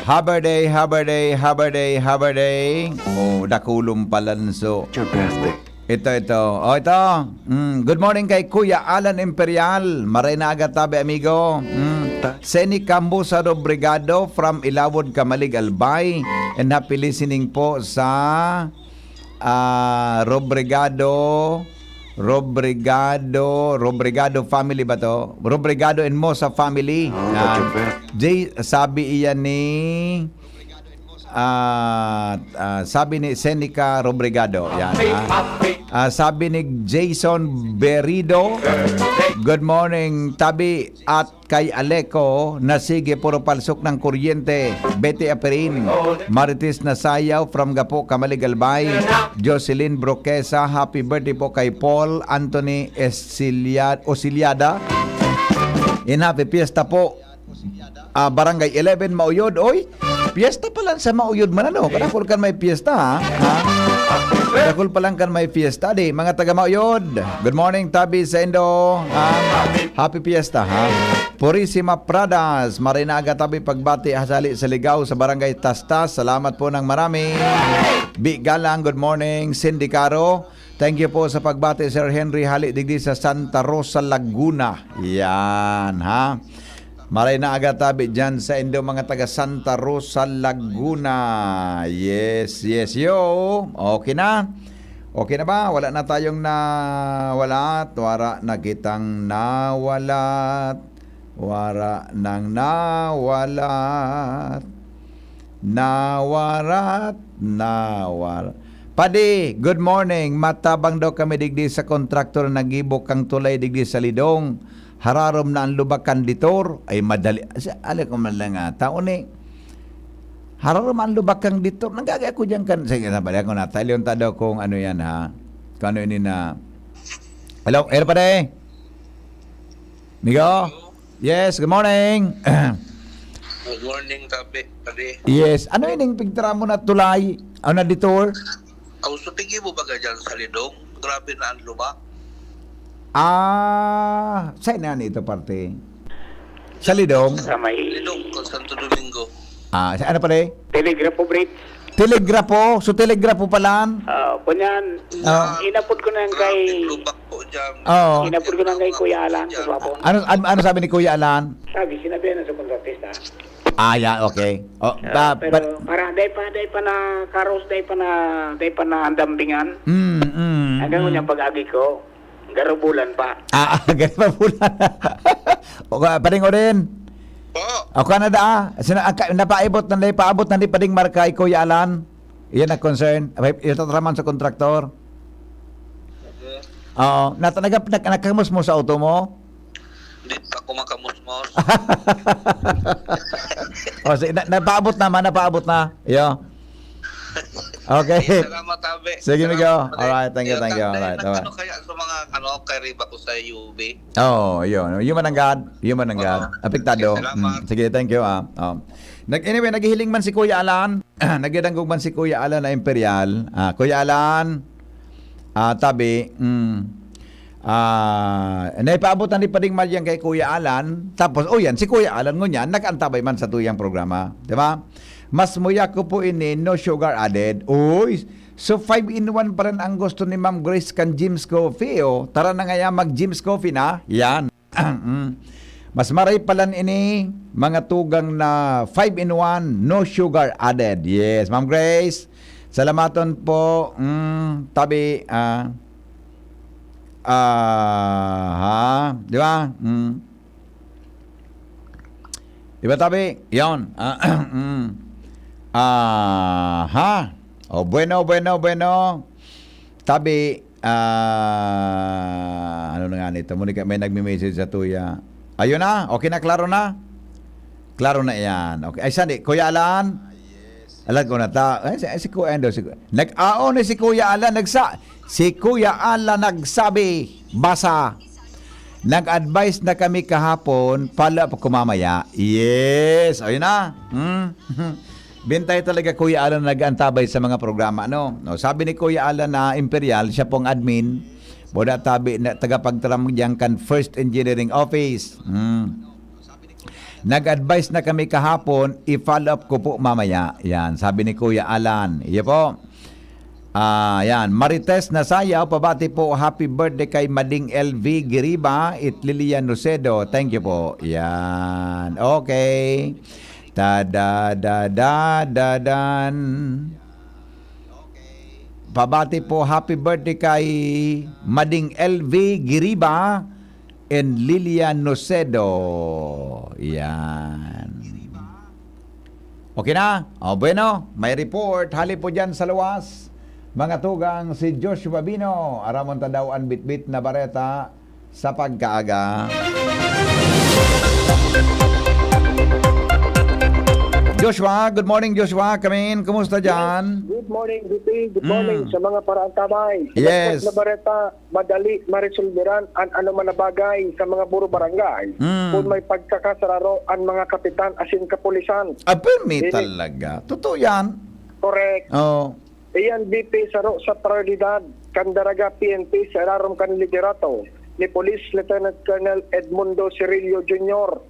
Happy birthday, happy birthday, happy birthday, happy birthday. Oh, dakulong palanso. Your birthday. Ito, ito. Oh, ito. Mm, good morning kay Kuya Alan Imperial. Maray na aga tabi, amigo. Mm. Seni Cambusa Robrigado from Ilawod, Camalig, Albay. And happy listening po sa Ah, Robrigado, Robrigado, Robrigado family ba to? Robrigado and Mosa family. Oh, Na, that's your friend. Jay, sabi iyan ni, ah, ah, sabi ni Seneca Robrigado. Yan, ah. Ah, sabi ni Jason Berido, "Good morning, tabi at kay Aleco na sige, puro palsok ng kuryente. Betty Aperin, Marites Nasayaw from Gapo, Camalig, Albay. Jocelyn Broquesa, happy birthday po kay Paul Anthony Esiliad-, Osiliada. In happy fiesta po. Ah, Barangay eleven, Mauyod. Oy, fiesta pala sa Mauyod man, ano? Kadakol kan may fiesta, ha? Ha? Dakol pa lang kan may fiesta, di. Mga taga Mauyod, good morning, tabi sa indo. Ah, happy fiesta, ha? Purisima Pradas, maray na aga tabi pagbati hasali sa Ligao sa Barangay Tastas. Salamat po ng marami. Bi Galang, good morning. Cindy Caro, thank you po sa pagbati, Sir Henry, hali digdi sa Santa Rosa, Laguna. Yan, ha? Maray na aga tabi dyan sa indo mga taga Santa Rosa, Laguna. Yes, yes, yo. Okay na? Okay na ba? Wala na tayong nawalat. Wara na kitang nawalat. Wara nang nawalat. Nawarat, nawar-, Padi, good morning. Matabang daw kami digdi sa kontraktor na naggibo kang tulay digdi sa Lidong. Hararom na ang lubak kan ditor. Ay, madali. Sa, ali ko man lang ata. Uni, hararom ang lubak kang ditor. Nagagay ako dyan kan, sige, nabali ako na. Talion ta daw kung ano yan, ha? Kung ano ini na. Hello, hello, pare. Migo? Yes, good morning. Good morning, tabi, pare. Yes, ano ining pigtara mo na tulay? Ano na detour? Aw, so tingin mo ba ka dyan sa Lidong? Grabe na ang lubak. Ah, saan na nito parte? Sa Lidong? Sa may Lidong, kung Santo Domingo. Ah, sa ano pare? Telegraph Bridge. Telegrapo? So, telegrapo pala? Ah, kunyan, Ah. inapod ko na yan kay Grabe, lubak po dyan. Oo. Inapod ko na kay Kuya Alan sa Guapon. Ano, ano, ano sabi ni Kuya Alan? Sabi, sinabihan na sa kontratista. Ah, yeah, okay. Oh, Ah, ba, pero but para, dahil pa, dahil pa na karos, dahil pa na, dahil pa na andambingan. Mm, mm, Hanggang mm. unya pag-agi ko, garubulan pa. Ah, ah, garubulan. O, ka-, paring Oren. O, Canada, ah. Sina-, ah, ka-, napaabot na, napaabot na ni Pading Markay, Kuya Alan. Iyan ang concern. Abay, itatraman sa kontraktor. Oo. Nat-, nag-, nag-, nagkamusmos sa auto mo? Di pa ako makamusmos. O, sige, na-, napaabot naman, napaabot na. Iyo. Okay. Salamat, Abe. Sige, Migo. Salamat, Abe. Alright, thank you, Iyo, thank you. Alright, alright. Ano kaya sa mga, ano, kariba ko sa U B? Oo, yun. Human ang God. Human ang God. Oo. Apektado. Sige, salamat. Mm. Sige, thank you, ah. Oh. Nag-, anyway, naghihiling man si Kuya Alan. Nagdadangog man si Kuya Alan na Imperial. Ah, Kuya Alan, ah, tabi, mm, ah, naipaabot na ni Pading Malyang kay Kuya Alan. Tapos, oh, yan, si Kuya Alan ngunyan, nag-antabay man sa tuyang programa. Di ba? Mas muya ko po ini, no sugar added. Uy, so five in one pa rin ang gusto ni Ma'am Grace kan Jim's Coffee, oh. Tara na ngaya, mag Jim's Coffee na. Yan. Mm. Mas maray palan ini, mga tugang na five in one, no sugar added. Yes, Ma'am Grace. Salamaton po. Mm, tabi, ah, ah, ha? Di ba? Mm. Di ba, tabi? Yon. Ah, mm. Ah, ha? O, bueno, bueno, bueno. Tabi, ah, ano na nga nito? Muna ka, may nagme-message sa tuya. Ayun na, okay na, klaro na? Klaro na yan. Okay. Ay, saan di? Kuya Alan? Alam ko na ta. Ay, si, ay, si Kuya Ando, si Kuya. Nag-, ah, oo, ni si Kuya Alan, nagsa-, si Kuya Alan nagsabi, basa. Nag-advise na kami kahapon, follow up ko mamaya. Yes, ayun na. Hmm? Bintay talaga, Kuya Alan, na nag-aantabay sa mga programa, no? No, sabi ni Kuya Alan na Imperial, siya pong admin, boda tabi na tagapagtaram diyan kan First Engineering Office. Hmm. Nag-advise na kami kahapon, i-follow up ko po mamaya. Yan, sabi ni Kuya Alan. Iyo po. Ah, yan. Marites Nasayaw, pabati po, happy birthday kay Mading L V Giriba, it Lilian Nocedo. Thank you po. Yan. Okay. Ta da da da da dan. Pabati po, happy birthday kay Mading L V Giriba and Lilian Nocedo. Yan. Okay na? O, bueno, may report. Hali po dyan sa luwas. Mga tugang, si Joshua Bino, aramon ta daw an bitbit na bareta sa pagkaaga. Joshua, good morning, Joshua. Kamin, kumusta dyan? Yes. Good morning, G P. Good morning Mm. sa mga paraantabay. Sa Yes. dagdag na bareta, madali maresolberan an anoman na bagay sa mga buro barangay. Mm. Kung may pagkakasararo an mga kapitan asin kapulisan. Ah, permi Dili. talaga. Totoo yan. Correct. Oo. Iyan, B P, saro sa prioridad kan Daraga P N P sa ilarom kan liderato ni Police Lieutenant Colonel Edmundo Cirillo Junior.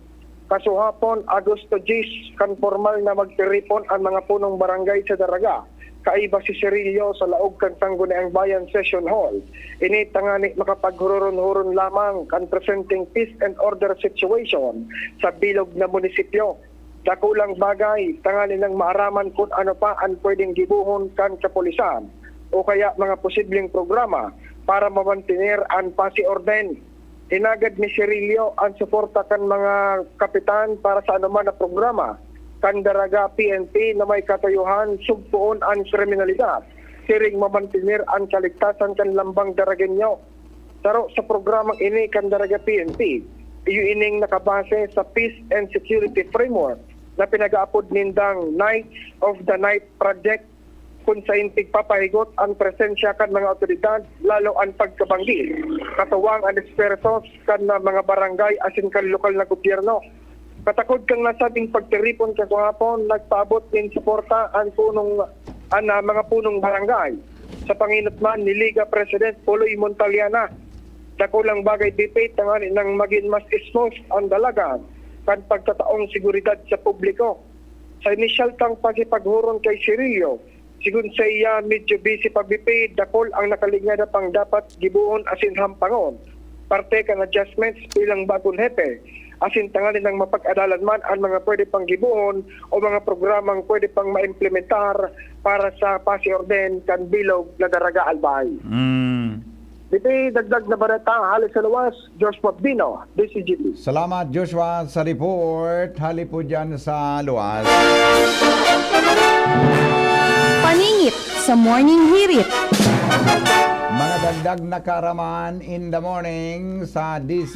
Kasuhapon, Agosto diyes, kan pormal na magtiripon an mga punong barangay sa Daraga, kaiba si Cirillo sa laog kan Sangguniang Bayan Session Hall. Ini tangani makapaghururon-huron lamang kan presenteng peace and order situation sa bilog na munisipyo. Dakulang bagay, tanganing maaraman kun ano pa an pwedeng gibohon kan kapulisan o kaya mga posibleng programa para mamantener an pasi orden. Hinagad ni Cirillo an suporta kan mga kapitan para sa anoman na programa kan Daraga P N P na may katuyohan sugpoon an kriminalidad, siring mamantener an kaligtasan kan lambang Daragenyo. Saro sa programang ini kan Daraga P N P, iyo ining nakabase sa Peace and Security Framework na pinag-aapod nindang Knights of the Night Project, kun sain pigpapahigot an presensya kan mga awtoridad, lalo an pagkabanggi, katuwang an esfuerzos kan mga barangay asin kan lokal na gobyerno. Katakod kan nasabing pagtiripon kagahapon, nagpaabot nin suporta an punong, an, ah, mga punong barangay, sa pangenot man ni Liga President Puloy Montaliana. Dakulang bagay, B P, tanganing magin mas smooth an dalagan kan pagtataong seguridad sa publiko. Sa inisyal tang pakipaghuron kay Cirillo, sigon saiya, medyo busy pa, B P, dakul ang nakalingad na pang dapat gibohon asin hampangon, parte kan adjustments bilang bagong hepe, asin tanganing mapag-adalan man an mga pwede pang gibohon o mga programang pwede pang maimplementar para sa pasi-orden kan bilog na Daraga, Albay. Mm. Dito'y dagdag na bareta hale sa luwas, Joshua Bino, D C G B. Salamat, Joshua, sa report. Hale po dyan sa luwas. Paningit sa Morning Hirit. Mga dagdag na kaaraman in the morning sa D C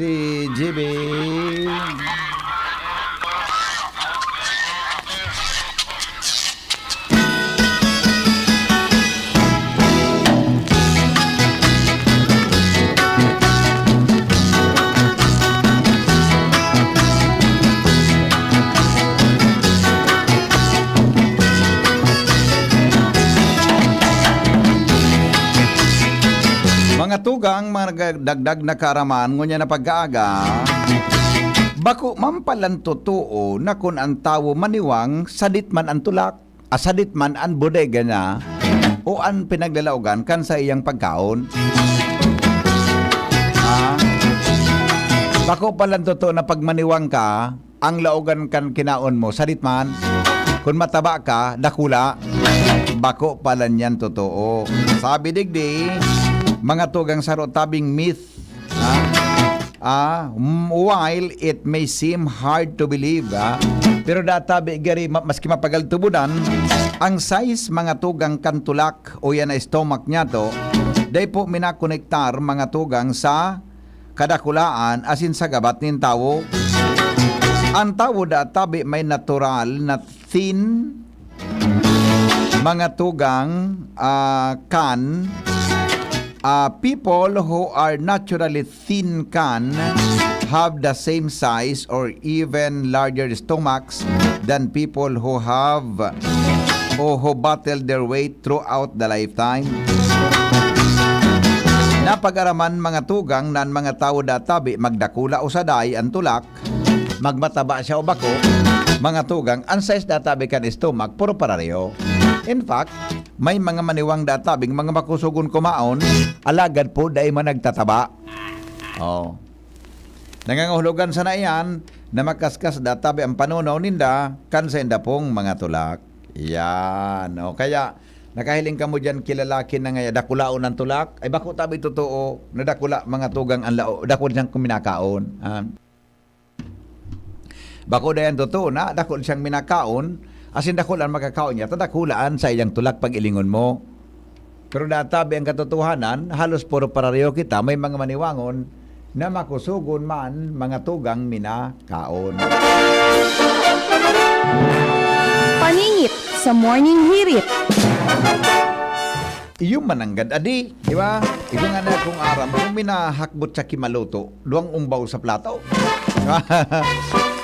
G B. Mga tugang, mga nagdagdag na kaaraman, ngunyan na pag-aaga, bako man palan totoo na kun an tawo maniwang, sadit man an tulak, ah, sadit man an bodega niya o an pinaglalaogan kan saiyang pagkaon. Ah, bako palan totoo na pag maniwang ka, ang laogan kan kinaon mo, sadit man. Kun mataba ka, dakula. Bako palan yan totoo. Sabi digdi, mga tugang, saro tabing myth. Ha? Ah, mm, while it may seem hard to believe, ha? Pero databi gari, ma-, maski mapagal tubudan, ang size, mga tugang, kan tulak o yan na stomach niya to, dai po minakonektar, mga tugang, sa kadakulaan asin sa gabat nin tawo. An tawo databi may natural na thin, mga tugang, ah, kan, ah, people who are naturally thin can have the same size or even larger stomachs than people who have o who battle their weight throughout the lifetime. Napag-araman, mga tugang, na an mga tawo databi magdakula o saday an tulak, magmataba siya o bako, mga tugang, an size databi kan stomach, puro parareho. In fact, may mga maniwang databing mga makusogon kumaon, alagad po dai man nagtataba. Oh. Nangangahulugan sana iyan na makaskas databi ang panunaw ninda kan sainda pong mga tulak. Yan. O kaya, nakahiling kamo diyan ki lalaki na ngaya dakulaon ang tulak? Ay, bako tabi totoo na dakula, mga tugang, ang lao, dakul siyang kuminakaon. Ah. Bako dayan totoo na dakul siyang minakaon, asin dakul an makakaon niya, ta dakula an saiyang tulak pag-ilingon mo. Pero databi ang katotohanan, halos puro parareho kita, may mga maniwangon na makusogon man, mga tugang minakaon. Paningit sa Morning Hirit. Iyo mananggad adi, di ba? Ikaw nga na kung aram, kung minahakbot sa kimaluto, duwang umbaw sa plato.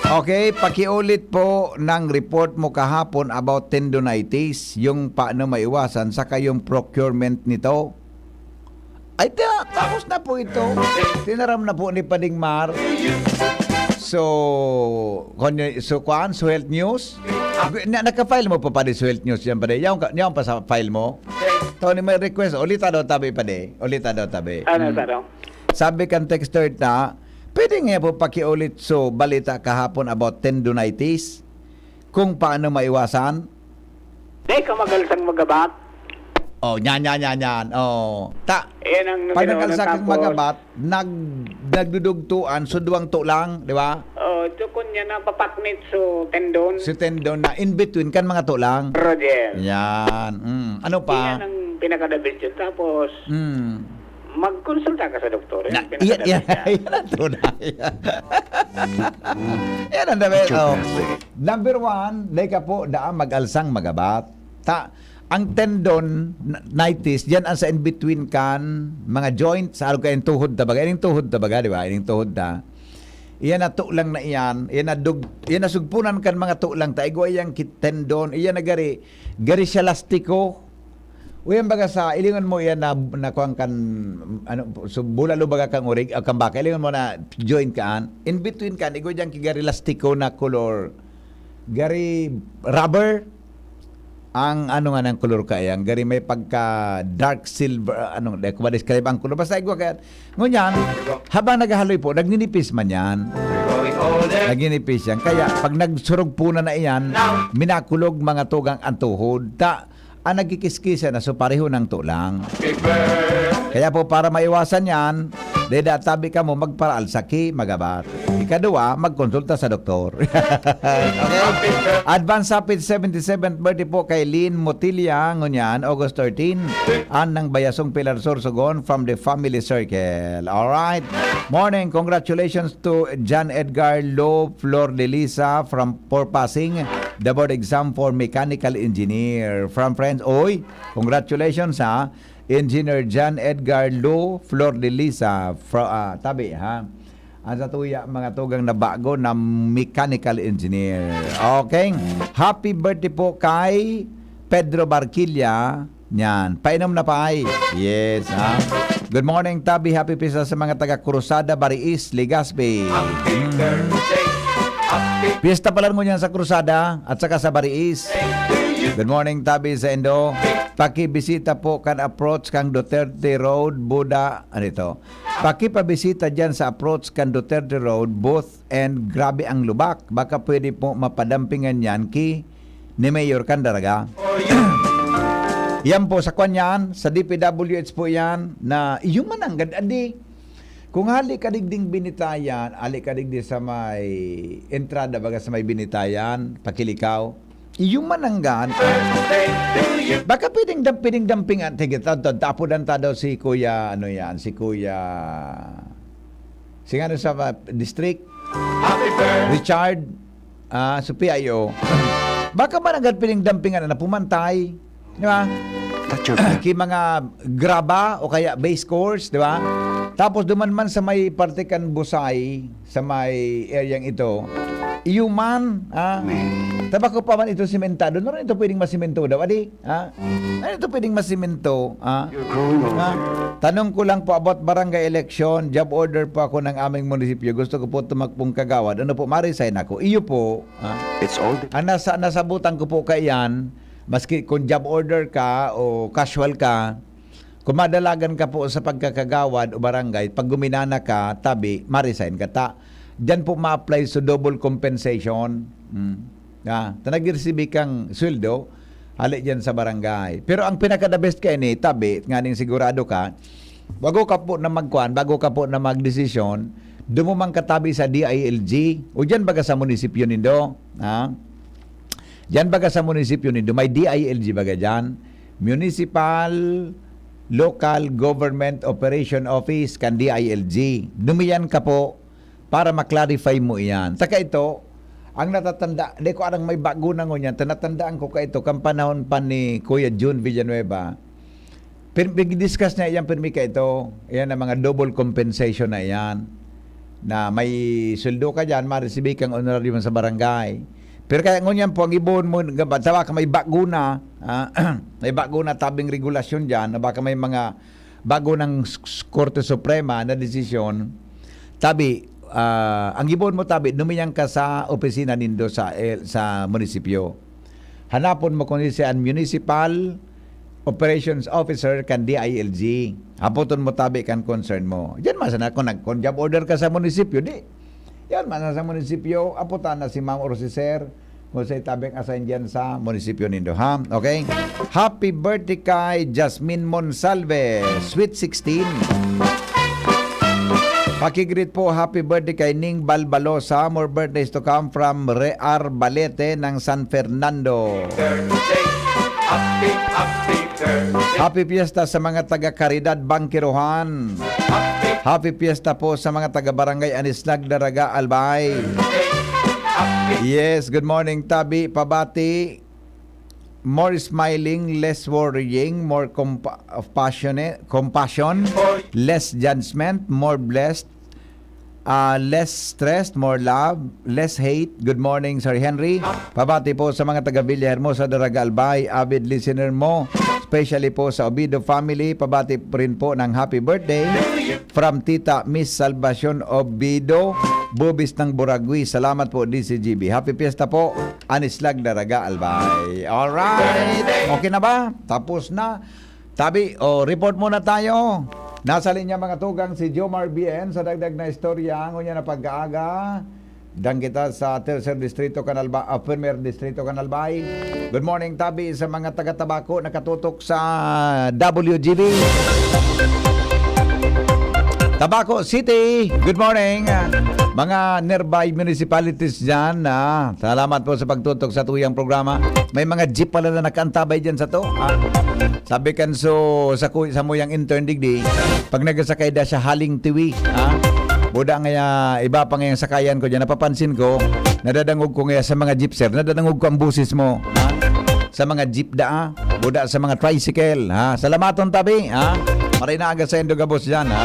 Okay, pakiulit po ng report mo kahapon about tendonitis, yung paano maiwasan, saka yung procurement nito. Ay, ta-, tapos na po ito. Tinaram na po ni Pading Mar. So, kon-, so, kuan, so health news? Na, naka-file mo pa, Padi, so health news yan, Padi? Yaon ka, yaon pa sa file mo? Tony, may request. Ulita daw tabi, Padi. Ulita daw tabi. Ano, Mm. tanong? Sabi kan texter na, pwede nga po pakiulit so balita kahapon about tendonitis? Kung paano maiwasan? Dai ka magalsang magabat. Oh, yan, yan, yan, yan. Oh. Ta-, Yan ang pag nagkakaroon nagalsa kang tapos magabat, nag-, nagdudugtuan, so duwang to lang, di ba? Oh, so kun yan, napapaknit so tendon. Si tendon na in between kan mga to lang. Roger. Yan. Mm. Ano pa? Yan ang pinakadabil dyan. Tapos, Mm. magkonsulta ka sa doktor. Yan Na, ang pinakadabil yan, yan, dyan. Yan ang tunay. Yan ang dapat, oh. Number one, dai ka po daan mag-alsang magabat. Ta, ang tendon, n-, nitis, yan ang sa in-between kan mga joint, sa arog kayong tuhod ta baga. Ining tuhod ta baga, di ba? Ining tuhod ta. Iyan na to lang na iyan. Iyan na dug-, iyan na sugpunan kan mga to lang ta. Igwa yang ki-, tendon. Iyan na gari, gari siya lastiko. Uyan baga sa, ilingon mo iyan na, na kuwan kan, ano, so, bulalo baga kang urig, ah, kang baka. Ilingon mo na joint kaan. In between kaan, igwa dyan ki gari lastiko na color. Gari rubber. Ang ano nga ng color kaya, ang gari may pagka dark silver, ah, ano, di ko ma-describe ang color. Basta igwa kaya, ngunyan, habang naghahaloy po, nagninipis man yan. Nagninipis yan. Kaya, pag nagsurog po na na iyan, minakulog mga tugang ang tuhod. Ta, ang nagkikiskisan na so pareho ng tulang. Kaya po, para maiwasan yan, deda tabi kamo magparaal saki, magabat. Ikaduwa, magkonsulta sa doktor. Okay? Advance happy seventy-seventh birthday po kay Lynn Motilia, ngunyan, August thirteen. An ng Bayasong Pilar Sorsogon from the family circle. Alright. Morning, congratulations to John Edgar Lo Flor de Lisa from for passing the board exam for mechanical engineer. From friends, oy, congratulations ha, Engineer John Edgar Lo Flor de Lisa. Fro, ah, tabi ha. Ang sa tuya, mga tugang na bago na mechanical engineer. Okay. Happy birthday po kay Pedro Barquilla. Yan. Painom na pa ay. Yes, ha? Good morning, Tabi. Happy pista sa mga taga Cruzada, Bariis, Legazpi. Pista pala ngunyan sa Cruzada at saka sa Bariis. Good morning, Tabi, sa Indo. Pakibisita po kan approach kang Duterte Road, Buda. Ano ito? Pakipabisita dyan sa approach kan Duterte Road, Booth, and grabe ang lubak. Baka pwede po mapadampingan yan ki ni Mayor Candaraga. Yan po, sa kwan yan, sa D P W H po yan, na iyo man ang gad-, adi. Kung hali ka digding Binitayan, hali ka digdi sa may entrada, baga sa may Binitayan, pakilikaw, iyo man ang gad-, baka pwedeng dam-, pwedeng dampingan, tige, ta-, ta-, tapodan ta daw si Kuya, ano yan, si Kuya, si ano sa, ah, district, Richard, ah, sa P I O. Baka man ang gad-, pwedeng dampingan na pumantay, di ba? Ki mga graba o kaya base course, di ba? Tapos duman man sa may parte kan Busay, sa may areang ito, iyo man, ah, tabako pa man ito simentado. Ano ito pwedeng masimento daw, adi? Ha? Ano ito pwedeng masimento? Ha? Ha? Tanong ko lang po about barangay election, job order po ako ng aming munisipyo. Gusto ko po tumakbong kagawad. Ano po, ma-resign ako? Iyo po. Ha? It's all the Ang nasa, nasabutan ko po kaiyan, maski kung job order ka o casual ka, kung madalagan ka po sa pagkakagawad o barangay, pag guminana ka, tabi, ma-resign ka ta. Diyan po ma-apply sa double compensation. Hmm. Ah, ta nag-receive kang sweldo, hali diyan sa barangay. Pero ang pinaka-the best kaini, tabi, nganing sigurado ka, bago ka po na magkuan, bago ka po na magdesisyon, dumuman ka tabi sa D I L G, o diyan baga sa munisipyo nindo, ha? Diyan baga sa munisipyo nindo, may D I L G baga diyan, Municipal Local Government Operation Office kan D I L G. Dumiyan ka po para ma-clarify mo iyan. Saka ito, ang natatanda, di ko arang may bago na ngunyan, ta natandaan ko ka ito, kan panahon pa ni Kuya Jun Villanueva, pin-, pig-discuss niya iyan, pirmi ka ito, iyan ang mga double compensation na iyan, na may sweldo ka dyan, ma-receive kang honorarium sa barangay. Pero kaya ngunyan po, ang ibohon mo, tawa ka may bago na, ah, may bago na tabing regulasyon dyan, na baka may mga bago ng s-, s-, Korte Suprema na desisyon, tabi, ah, ang gibohon mo, tabi, dumiyan ka sa opisina nindo sa, eh, sa munisipyo. Hanapon mo kung si an Municipal Operations Officer kan D I L G. Hapoton mo tabi kan concern mo. Diyan man sana kung nag-, kung job order ka sa munisipyo, di. Yan man sa munisipyo, aputan na si ma'am or si sir. Kung sa itabing assign dyan sa munisipyo nindo, ha? Okay? Happy birthday kay Jasmine Monsalve, Sweet sixteen. Pakigreet po, happy birthday kay Ning Balbalosa. More birthdays to come from Rear Balete ng San Fernando. Happy Fiesta sa mga taga Caridad, Bangkirohan. Happy Fiesta po sa mga taga Barangay Anislag, Daraga, Albay. Yes, good morning, Tabi. Pabati, more smiling, less worrying, more compa-, passionate, compassion, less judgment, more blessed, ah, less stressed, more love, less hate. Good morning, Sir Henry. Pabati po sa mga taga Villa Hermosa, Daraga, Albay, avid listener mo, especially po sa Obido family. Pabati rin po ng happy birthday from Tita Miss Salvacion Obido, Bubis ng Buragwi. Salamat po, D C G B. Happy Fiesta po, Anislag, Daraga, Albay. Alright. Okay na ba? Tapos na. Tabi, o, report muna tayo. Nasa linya, mga tugang, si Jomar B N sa dagdag na istorya. Ngunyan na pag-aaga, Diyan kita sa Tercer Distrito, Canalba-, ah, Primer Distrito, Canalbay. Good morning, tabi sa mga taga Tabaco, nakatutok sa W G B. Tabaco City, good morning. Ah, mga nearby municipalities dyan, ah, salamat po sa pagtutok sa tuyang programa. May mga jeep pala na nakaantabay dyan sa to, ah. Sabi kan so, sa ku-, sa muyang intern digdi, pag nagasakay da siya haling Tiwi, ah, buda nga ya, iba pa nga yung sakayan ko dyan, napapansin ko, nadadangog ko nga sa mga jeep, sir, nadadangog ko ang boses mo, ha? Sa mga jeep da, ah, buda sa mga tricycle, ha? Salamaton tabi, ha? Maray na aga sa indo gabos dyan, ha?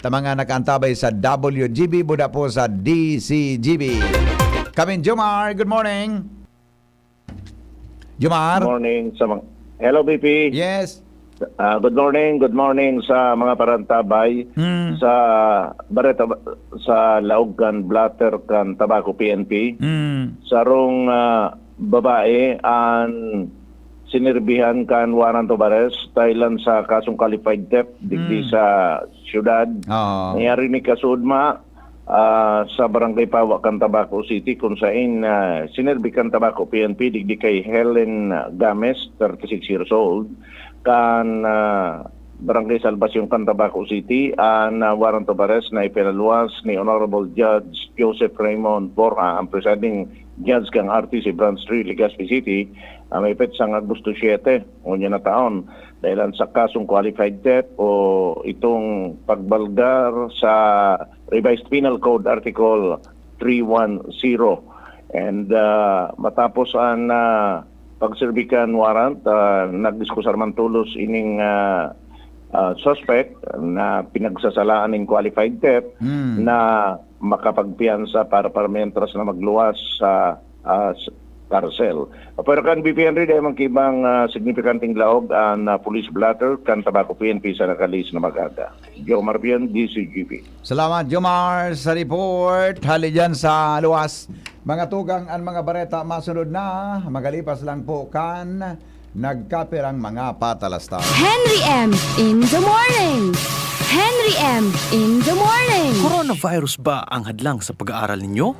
Sa mga nakaantabay sa W G B, buda po sa D C G B. Kamin Jomar, good morning. Jomar? Morning sa mga... Hello, B P. Yes. Ah, good morning, good morning sa mga parantabay Hmm. sa Bareta, sa laog kan blotter kan Tabaco P N P. Hmm. Sarong ah, babae an sinirbihan kan warrant of arrest dahilan sa kasong qualified theft digdi Hmm. sa syudad. Oo. Nangyari ni kasudma ah, sa Barangay Pawa kan Tabaco City, kung sain ah, sinerbi kan Tabaco P N P digdi kay Helen Games, thirty-six years old, kan ah, Barangay Salvacion kan Tabaco City, an ah, warrant of arrest na ipinaluwas ni Honorable Judge Joseph Raymond Borja, ang presiding judge kan R T C Branch three, Legazpi City, ah, may petsa nga Agosto siete, ngunyan na taon, dahilan sa kasong qualified theft o itong pagbalgar sa Revised Penal Code Article three one zero. And ah, matapos an ah, pagserbi kan warrant, ah, nag-iskusar man tolos ining ah, ah, suspect na pinagsasalaan nin qualified theft Hmm. na makapagpiyansa para, para mientras na magluwas sa ah, s- karsel. Pero kan B P N rin, dahil man kibang ah, signifikanteng laog an ah, police blotter kan Tabaco P N P sa nakalis na mag-aga. Jomar Bian, D C G P. Salamat, Jomar, sa report. Hali dyan sa luwas. Mga tugang, ang mga bareta masunod na. Magalipas lang po kan nagkapirang mga patalastas. Henry M in the morning. Henry M in the morning. Coronavirus ba ang hadlang sa pag-aaral ninyo?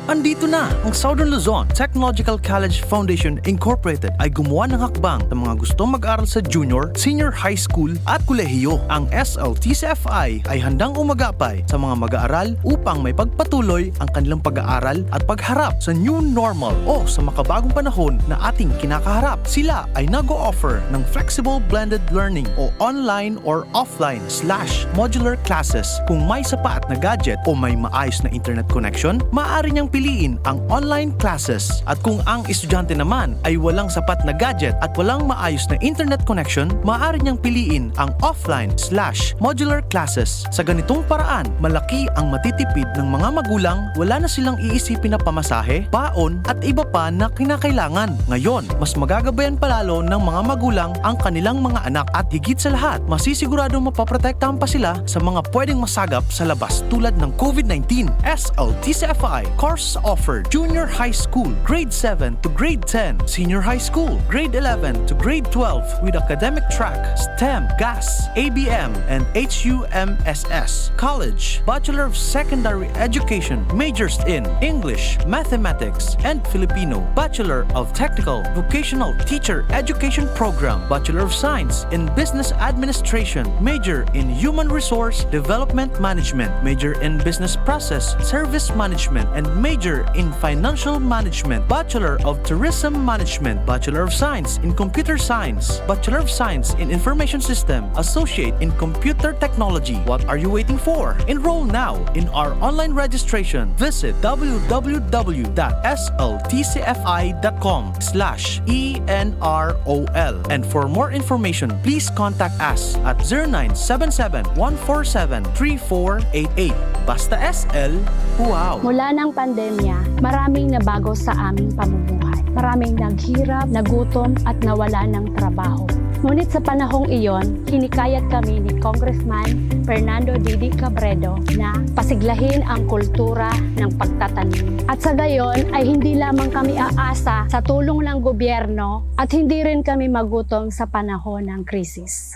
Andito na ang Southern Luzon Technological College Foundation Incorporated ay gumawa ng hakbang sa mga gustong mag-aral sa junior, senior high school at kolehiyo. Ang S L T C F I ay handang umagapay sa mga mag-aaral upang may pagpatuloy ang kanilang pag-aaral at pagharap sa new normal o sa makabagong panahon na ating kinakaharap. Sila ay nag-o-offer ng flexible blended learning o online or offline slash modular classes. Kung may sapat na gadget o may maayos na internet connection, maaari niyang piliin ang online classes. At kung ang estudyante naman ay walang sapat na gadget at walang maayos na internet connection, maaari niyang piliin ang offline slash modular classes. Sa ganitong paraan, malaki ang matitipid ng mga magulang, wala na silang iisipin na pamasahe, baon, at iba pa na kinakailangan. Ngayon, mas magagabayan palalo ng mga magulang ang kanilang mga anak at higit sa lahat, masisiguradong mapoprotektahan pa sila sa mga pwedeng masagap sa labas tulad ng COVID nineteen. S L T C F I course offered Junior High School, Grade seven to Grade ten, Senior High School, Grade eleven to Grade twelve with academic track, STEM, GAS, A B M, and H U M S S. College, Bachelor of Secondary Education, majors in English, Mathematics, and Filipino, Bachelor of Technical Vocational Teacher Education Program, Bachelor of Science in Business Administration, major in Human Resource Development Management, major in Business Process Service Management, and major in Financial Management, Bachelor of Tourism Management, Bachelor of Science in Computer Science, Bachelor of Science in Information System, Associate in Computer Technology. What are you waiting for? Enroll now in our online registration. Visit w w w dot s l t c f i dot com slash e n r o l. And for more information, please contact us at zero nine seven seven, one four seven, three four eight eight. Basta S L, wow! Mula ng pandemya, maraming nabago sa aming pamumuhay. Maraming naghirap, nagutom, at nawala ng trabaho. Ngunit sa panahong iyon, hinikayat kami ni Congressman Fernando Didi Cabredo na pasiglahin ang kultura ng pagtatanim. At sa gayon ay hindi lamang kami aasa sa tulong ng gobyerno at hindi rin kami magutom sa panahon ng krisis.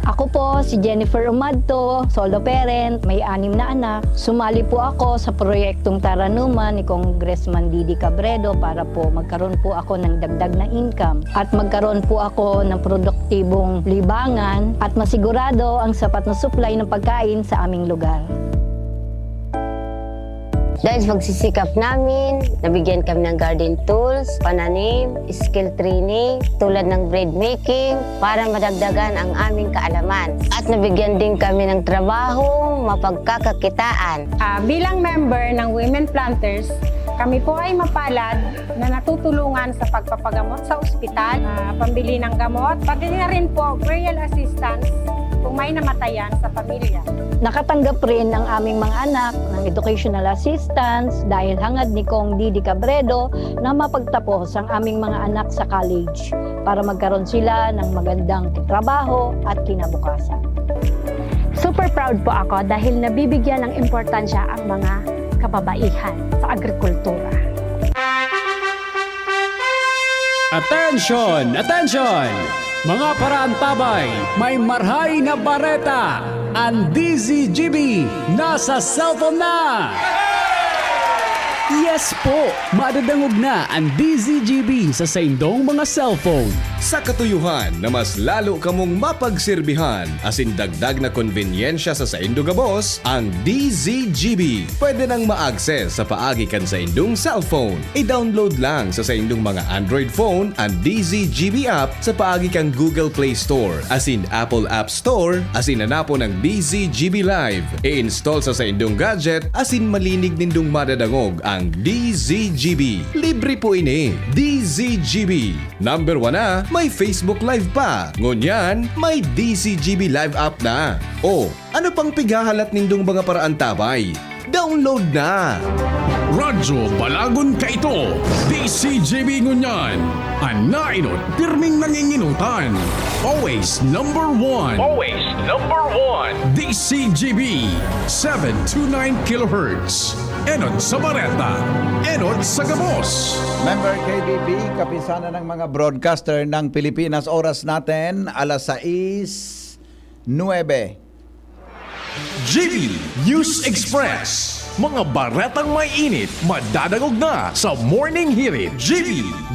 Ako po si Jennifer Umadto, solo parent, may anim na anak. Sumali po ako sa proyektong Taranuman ni Congressman Didi Cabredo para po magkaroon po ako ng dagdag na income at magkaroon po ako ng produktibong libangan at masigurado ang sapat na supply ng pagkain sa aming lugar. Dahil sa pagsisikap namin, nabigyan kami ng garden tools, pananim, skill training, tulad ng bread making, para madagdagan ang aming kaalaman. At nabigyan din kami ng trabaho, mapagkakakitaan. Ah, bilang member ng Women Planters, kami po ay mapalad na natutulungan sa pagpapagamot sa ospital, ah, pambili ng gamot, pati na rin po burial assistance kung may namatayan sa pamilya. Nakatanggap rin ang aming mga anak ng educational assistance dahil hangad ni Cong Didi Cabredo na mapagtapos ang aming mga anak sa college para magkaroon sila ng magandang trabaho at kinabukasan. Super proud po ako dahil nabibigyan ng importansya ang mga kababaihan sa agrikultura. Attention! Attention! Mga paraantabay, may marhay na bareta! Ang D Z G B nasa cellphone na! Yes po! Madadangog na ang D Z G B sa saindong mga cellphone. Sa katuyohan na mas lalo kamong mapagserbihan asin dagdag na konbenyensya sa saindo gabos, ang D Z G B pwede nang ma-access sa paagi kan saindong cellphone. I-download lang sa saindong mga Android phone an D Z G B app sa paagi kan Google Play Store asin Apple App Store asin hanapon ang D Z G B Live. I-install sa saindong gadget asin malinig nindong madadangog ang D Z G B. Libre po ini. D Z G B. Number one na, may Facebook Live pa. Ngunyan, may D Z G B Live app na. O, ano pang pighahalat nindong mga paraantabay? Download na! Radyo Balagon kaito, D Z G B ngunyan. An naenot, pirming nangingenotan. Always number one. Always number one. D Z G B, seven two nine kilohertz. Enot sa bareta, enot sa gabos. Member K B B, Kapisanan ng mga Broadcaster ng Pilipinas. Oras natin, alas sais nuebe. G B News Express. Mga baretang may init, madadangog na sa Morning Hirit. G B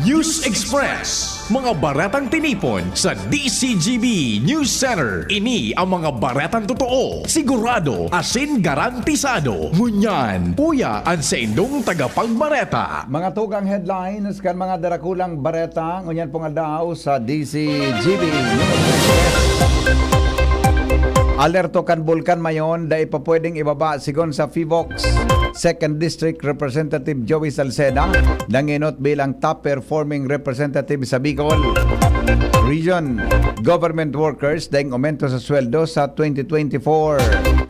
News Express. Mga baretang tinipon sa D Z G B News Center. Ini ang mga baretang totoo, sigurado, asin garantisado. Ngunyan, uya an saindong tagapagbareta. Mga tugang headlines kan mga darakulang bareta ngunyan pong aldaw sa D Z G B News Express. Alerto kan Bulkan Mayon, dai pa pwedeng ibaba, sigon sa PHIVOLCS. Second District Representative Joey Salceda, nangenot bilang top performing representative sa Bicol Region. Government workers daing aumento sa sweldo sa twenty twenty-four.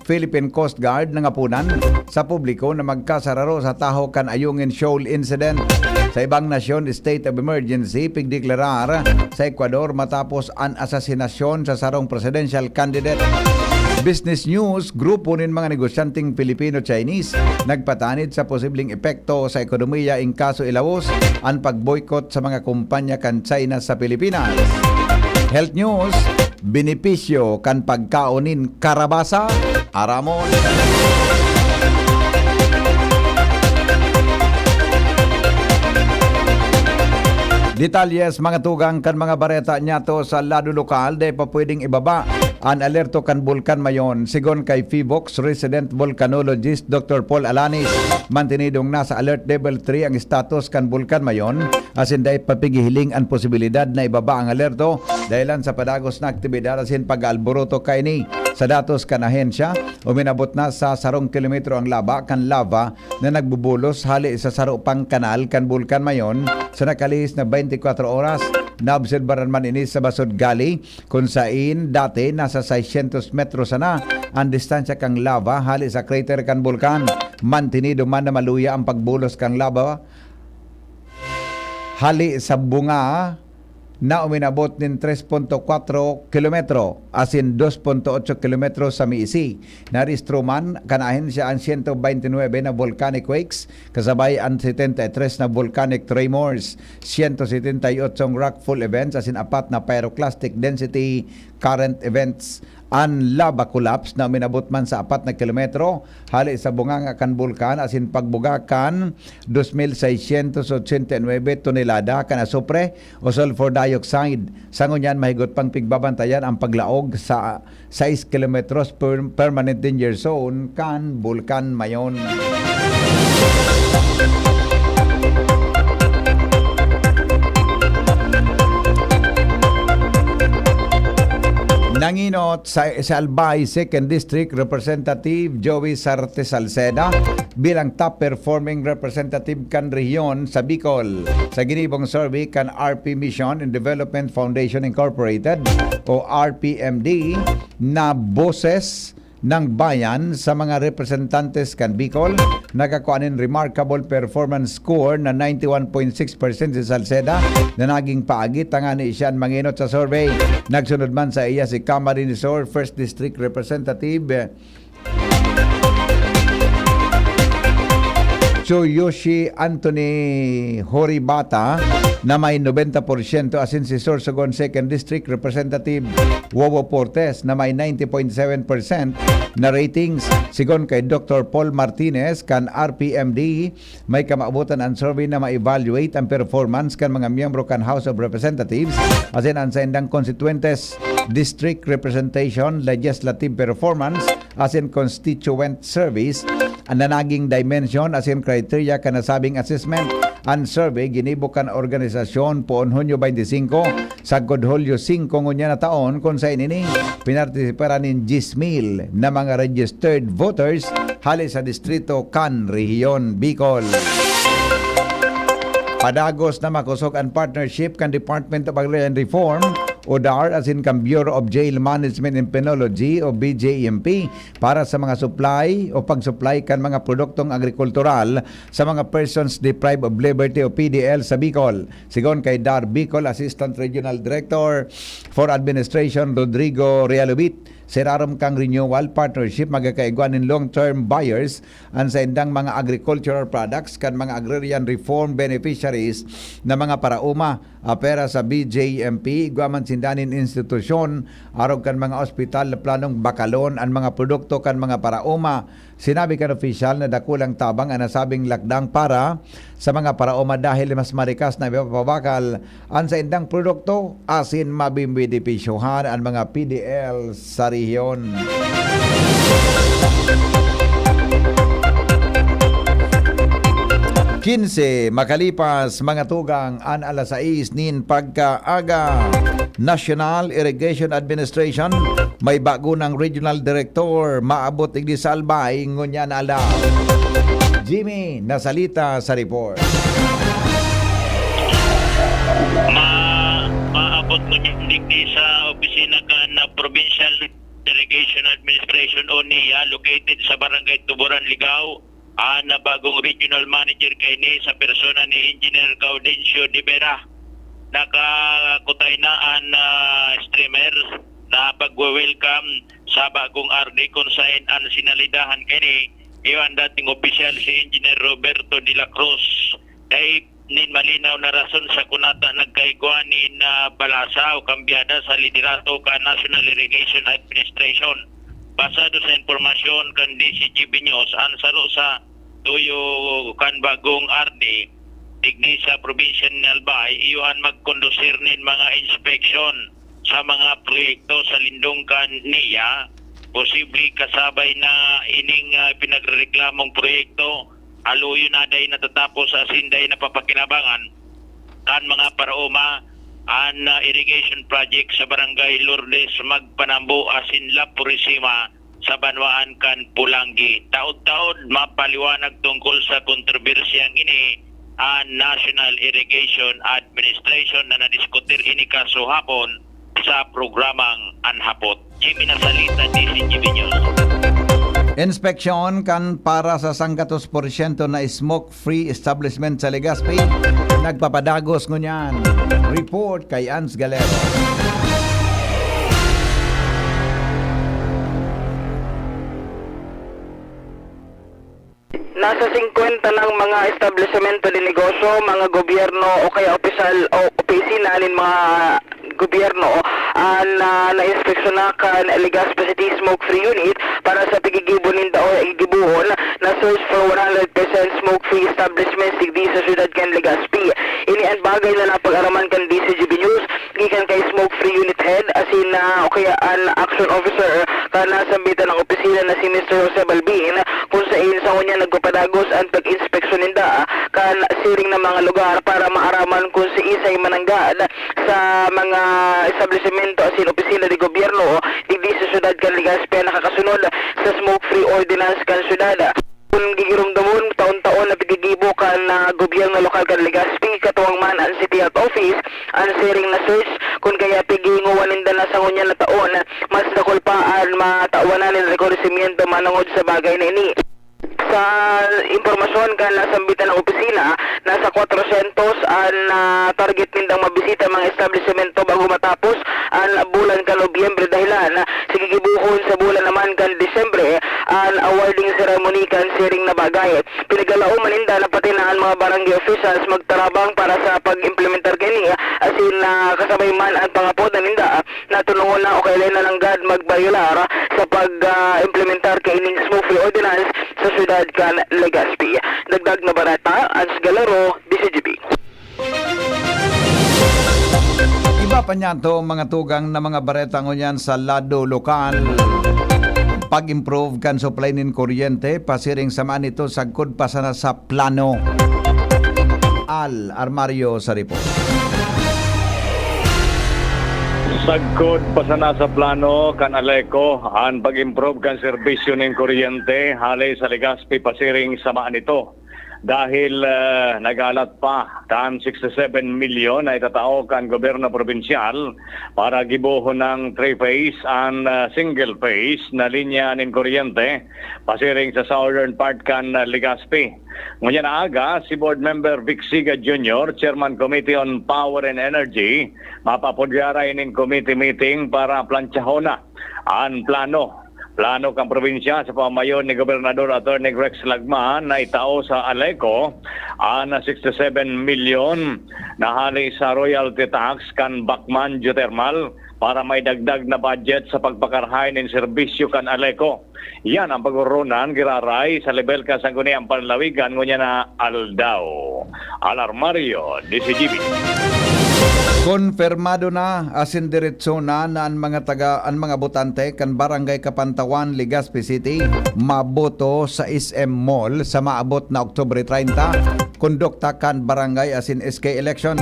Philippine Coast Guard nangapunan sa publiko na magkasararo sa tahaw kan Ayungin Shoal Incident. Sa ibang nasyon, state of emergency pigdeklarar sa Ecuador matapos an asasinasyon sa sarong presidential candidate. Business News, grupo nin mga negosyanteng Filipino-Chinese nagpatanid sa posibleng epekto sa ekonomiya in kaso ilawos an pag-boycott sa mga kumpanya kan China sa Pilipinas. Health News, benepisyo kan pagkaon nin karabasa, aramon. Detalye sa mga tugang kan mga bareta niyato sa lado lokal, dai pa pwedeng ibaba an alerto kan Bulkan Mayon. Sigon kay PHIVOLCS resident volcanologist Doctor Paul Alanis, mantinidong nasa alert level three ang status kan Bulkan Mayon, asin dai pa pighihiling an posibilidad na ibaba ang alerto dahelan sa padagos na aktibidad asin pag-aalboroto kaini. Sa datos kan ahensya, uminabot na sa sarong kilometro ang laba kan lava na nagbubulos hale sa saro pang kanal kan Bulkan Mayon sa nakalihis na twenty-four oras. Naobserbaran man ini sa Basud Gully, kun sain dati nasa seiscientos metros sana an distansya kan lava hale sa crater kan bulkan. Mantinido man na maluya ang pagbulos kan lava hale sa bunga na uminabot nin tres punto kwatro kilometro, asin dos punto otso kilometro sa Miisi. Narehistro man kan ahensya an siyento baynte nuebe na volcanic quakes, kasabay an setenta y tres na volcanic tremors, siyento setenta y otso rockfall events, asin apat na pyroclastic density current events. An lava collapse na uminabot man sa apat na kilometro hale sa bunganga kan bulkan asin pagbuga kan dos mil seiscientos ochenta y nuebe tonelada kan asupre o sulfur dioxide. Sa ngunyan, mahigot pang pigbabantayan ang paglaog sa sais kilometros per-, permanent danger zone kan Bulkan Mayon. Nangenot sa, sa Albay Second District Representative Joey Sarte Salceda bilang top performing representative kan rehiyon sa Bicol. Sa ginibong survey kan R P Mission and Development Foundation Incorporated o R P M D na Boses ng Bayan sa mga representantes kan Bicol, nakakua nin remarkable performance score na ninety one point six percent si Salceda na naging paagi tangani siya an mangenot sa survey. Nagsunod man saiya si Camarines Sur First District Representative Tsuyoshi Anthony Horibata na may nobenta porsyento asin si Sorsogon Second District Representative Wowo Portes na may ninety point seven percent na ratings. Sigon kay Doktor Paul Martinez kan R P M D, may kamawotan an survey na ma-evaluate ang performance kan mga miyembro kan House of Representatives asin an saindang constituentes, district representation, legislative performance, asin constituent service, an nanaging dimension asin criteria kan nasabing assessment. An survey ginibo kan organisasyon poon Hunyo twenty-five sagkod Hulyo singko ngunyan na taon, kun saen ini pinartisiparan nin diyes mil na mga registered voters hale sa distrito kan Rehiyon Bicol. Padagos na makosog an partnership kan Department of Agrarian Reform o DAR asin kan Bureau of Jail Management and Penology o B J M P para sa mga supply o pag-supply kan mga produktong agrikultural sa mga persons deprived of liberty o P D L sa Bicol. Sigon kay DAR Bicol Assistant Regional Director for Administration Rodrigo Realobit, sa irarom kan renewal partnership, magkakaigwa nin long-term buyers an saindang mga agricultural products kan mga agrarian reform beneficiaries na mga paraoma. Apwera sa B J M P, igwa man sinda nin institusyon arog kan mga ospital na planong bakalon an mga produkto kan mga paraoma. Sinabi kan opisyal na dakulang tabang an nasabing lakdang para sa mga paraoma dahil mas marikas na ipapabakal an saindang produkto asin mabebenepisyohan an mga P D L sa rehiyon. Kinse makalipas mga tugang an alas sais nin pagkaaga. National Irrigation Administration, may bago nang regional director, maabot digdi sa Albay ngunyan na aldaw. Jimmy Nasalita sa report. Ma-, maabot ngunyan digdi sa opisina kan Provincial Irrigation Administration o NIA, located sa Barangay Tuburan, Ligao, an bagong regional manager kaini sa persona ni Engineer Gaudencio de Vera. Nakakutay na an, ah, streamer na pagwe-welcome sa bagong R D, kun saen an sinalidahan kaini iyo an dating opisyal si Engineer Roberto de la Cruz. Dai nin malinaw na rason sa kunata nagkaigwa nin, ah, balasa o kambyada sa liderato kan National Irrigation Administration. Basado sa impormasyon kan D Z G B News, an saro sa tuyo kan bagong R D digdi sa probinsya nin Albay, iyo an magkondusir nin mga inspeksyon sa mga proyekto sa lindong kan NIA, posible kasabay na ining, ah, pinagrereklamong proyekto, aluyon na dai natatapos asin dai napapakinabangan kan mga paraoma. An, ah, irrigation project sa Barangay Lourdes, Magpanambo asin La Purisima sa banwaan kan Polangui. Taod-taod, mapaliwanag tungkol sa kontrobersyang ini an National Irrigation Administration na nadiskutir ini kasuhapon sa programang An Hapot. Jimmy Nasalita, D Z G B News. Inspeksyon kan para sa sanggatos porsyento na smoke-free establishment sa Legazpi, nagpapadagos ngunyan. Report kay Ans Galero. Nasa singkwenta ng mga establisemento de negosyo, mga gobyerno o kaya opisyal o opisina nin mga gobyerno an, ah, nainspeksyon na kan Legazpi City Smoke Free Unit para sa paggigibo ninda o gigibohon na search for one hundred percent smoke-free establishments digdi sa syudad kan Legazpi. Ini an bagay na napag-araman kan D C G B News gikan kay Smoke Free Unit Head asin, ah, o kaya an Action Officer kan nasambitan ng opisina na si Mister Jose Balbin, kung saen sa ngunyan nagpapadagos an pag-inspeksyon ninda kan siring na mga lugar para maaraman kung siisay mananggad sa mga establisemento asin opisina de gobyerno digdi sa syudad kan Legazpi an nakakasunod sa smoke-free ordinance kan syudad. Kun gigiromdomon, taon-taon na pigigibo kan, ah, gobyerno lokal kan Legazpi, katuwang man an City Health Office, an siring na search, kun kaya pigingowa ninda na sa ngunyan na taon, mas dakul pa an matawanan nin rekonosimyento manongod sa bagay na ini. Sa impormasyon kan nasambitan na opisina, nasa kwatrosyentos an, ah, target nindang mabisita mga establisemento bago matapos an bulan kan Nobyembre, dahilan sa gigibohon sa bulan naman kan Disyembre an awarding ceremony kan siring na bagay. Pinaglalauman ninda na pati na an mga barangay officials magtarabang para sa pag-implementar kaini, asin na kasabay man an pangapod na ninda na tunongon na o kailan na nanggad magbaryolar sa pag, ah, implementar kaining smoke-free ordinance sa syudad kan Legazpi. Dagdag na bareta, Ans Galero, D C G B. Iba pa niyato, mga tugang, na mga bareta ngunyan sa lado lokal. Pag-improve kan supply nin kuryente, pasiring sa man ito, sagkod pa sana sa plano. Al Armario sa report. Sagkod pa sana sa plano kan Aleco an pag-improve kan serbisyo nin kuryente hale sa Legazpi, pasiring sa man ito. Dahil, ah, nag-alat pa kan sixty-seven milyon na itatao kan gobyerno probinsyal para gibohon ng three-phase and, ah, single-phase na linya nin kuryente pasiring sa southern part kan, ah, Legazpi. Ngunyan na aga, si Board Member Vic Siga Junior, Chairman Committee on Power and Energy, mapapudyaray nin committee meeting para plantsahon na an plano. Plano kan probinsya sa pamayo ni Gobernador Attorney Rex Lagman na itao sa Aleco an sixty-seven milyon na hale sa royalty tax kan Bacman Geothermal para may dagdag na budget sa pagpakarahay nin serbisyo kan Aleco. Yan ang pag-ororonan giraray sa lebel kan Sangguniang Panlalawigan ngunyan na aldaw. Alarmario, D C G B. Konfirmado na asin diretso na, na an mga taga, an mga botante kan Barangay Kapantawan, Legazpi City, maboto sa S M Mall sa maabot na Oktubre treinta. Kondukta kan barangay asin S K elections.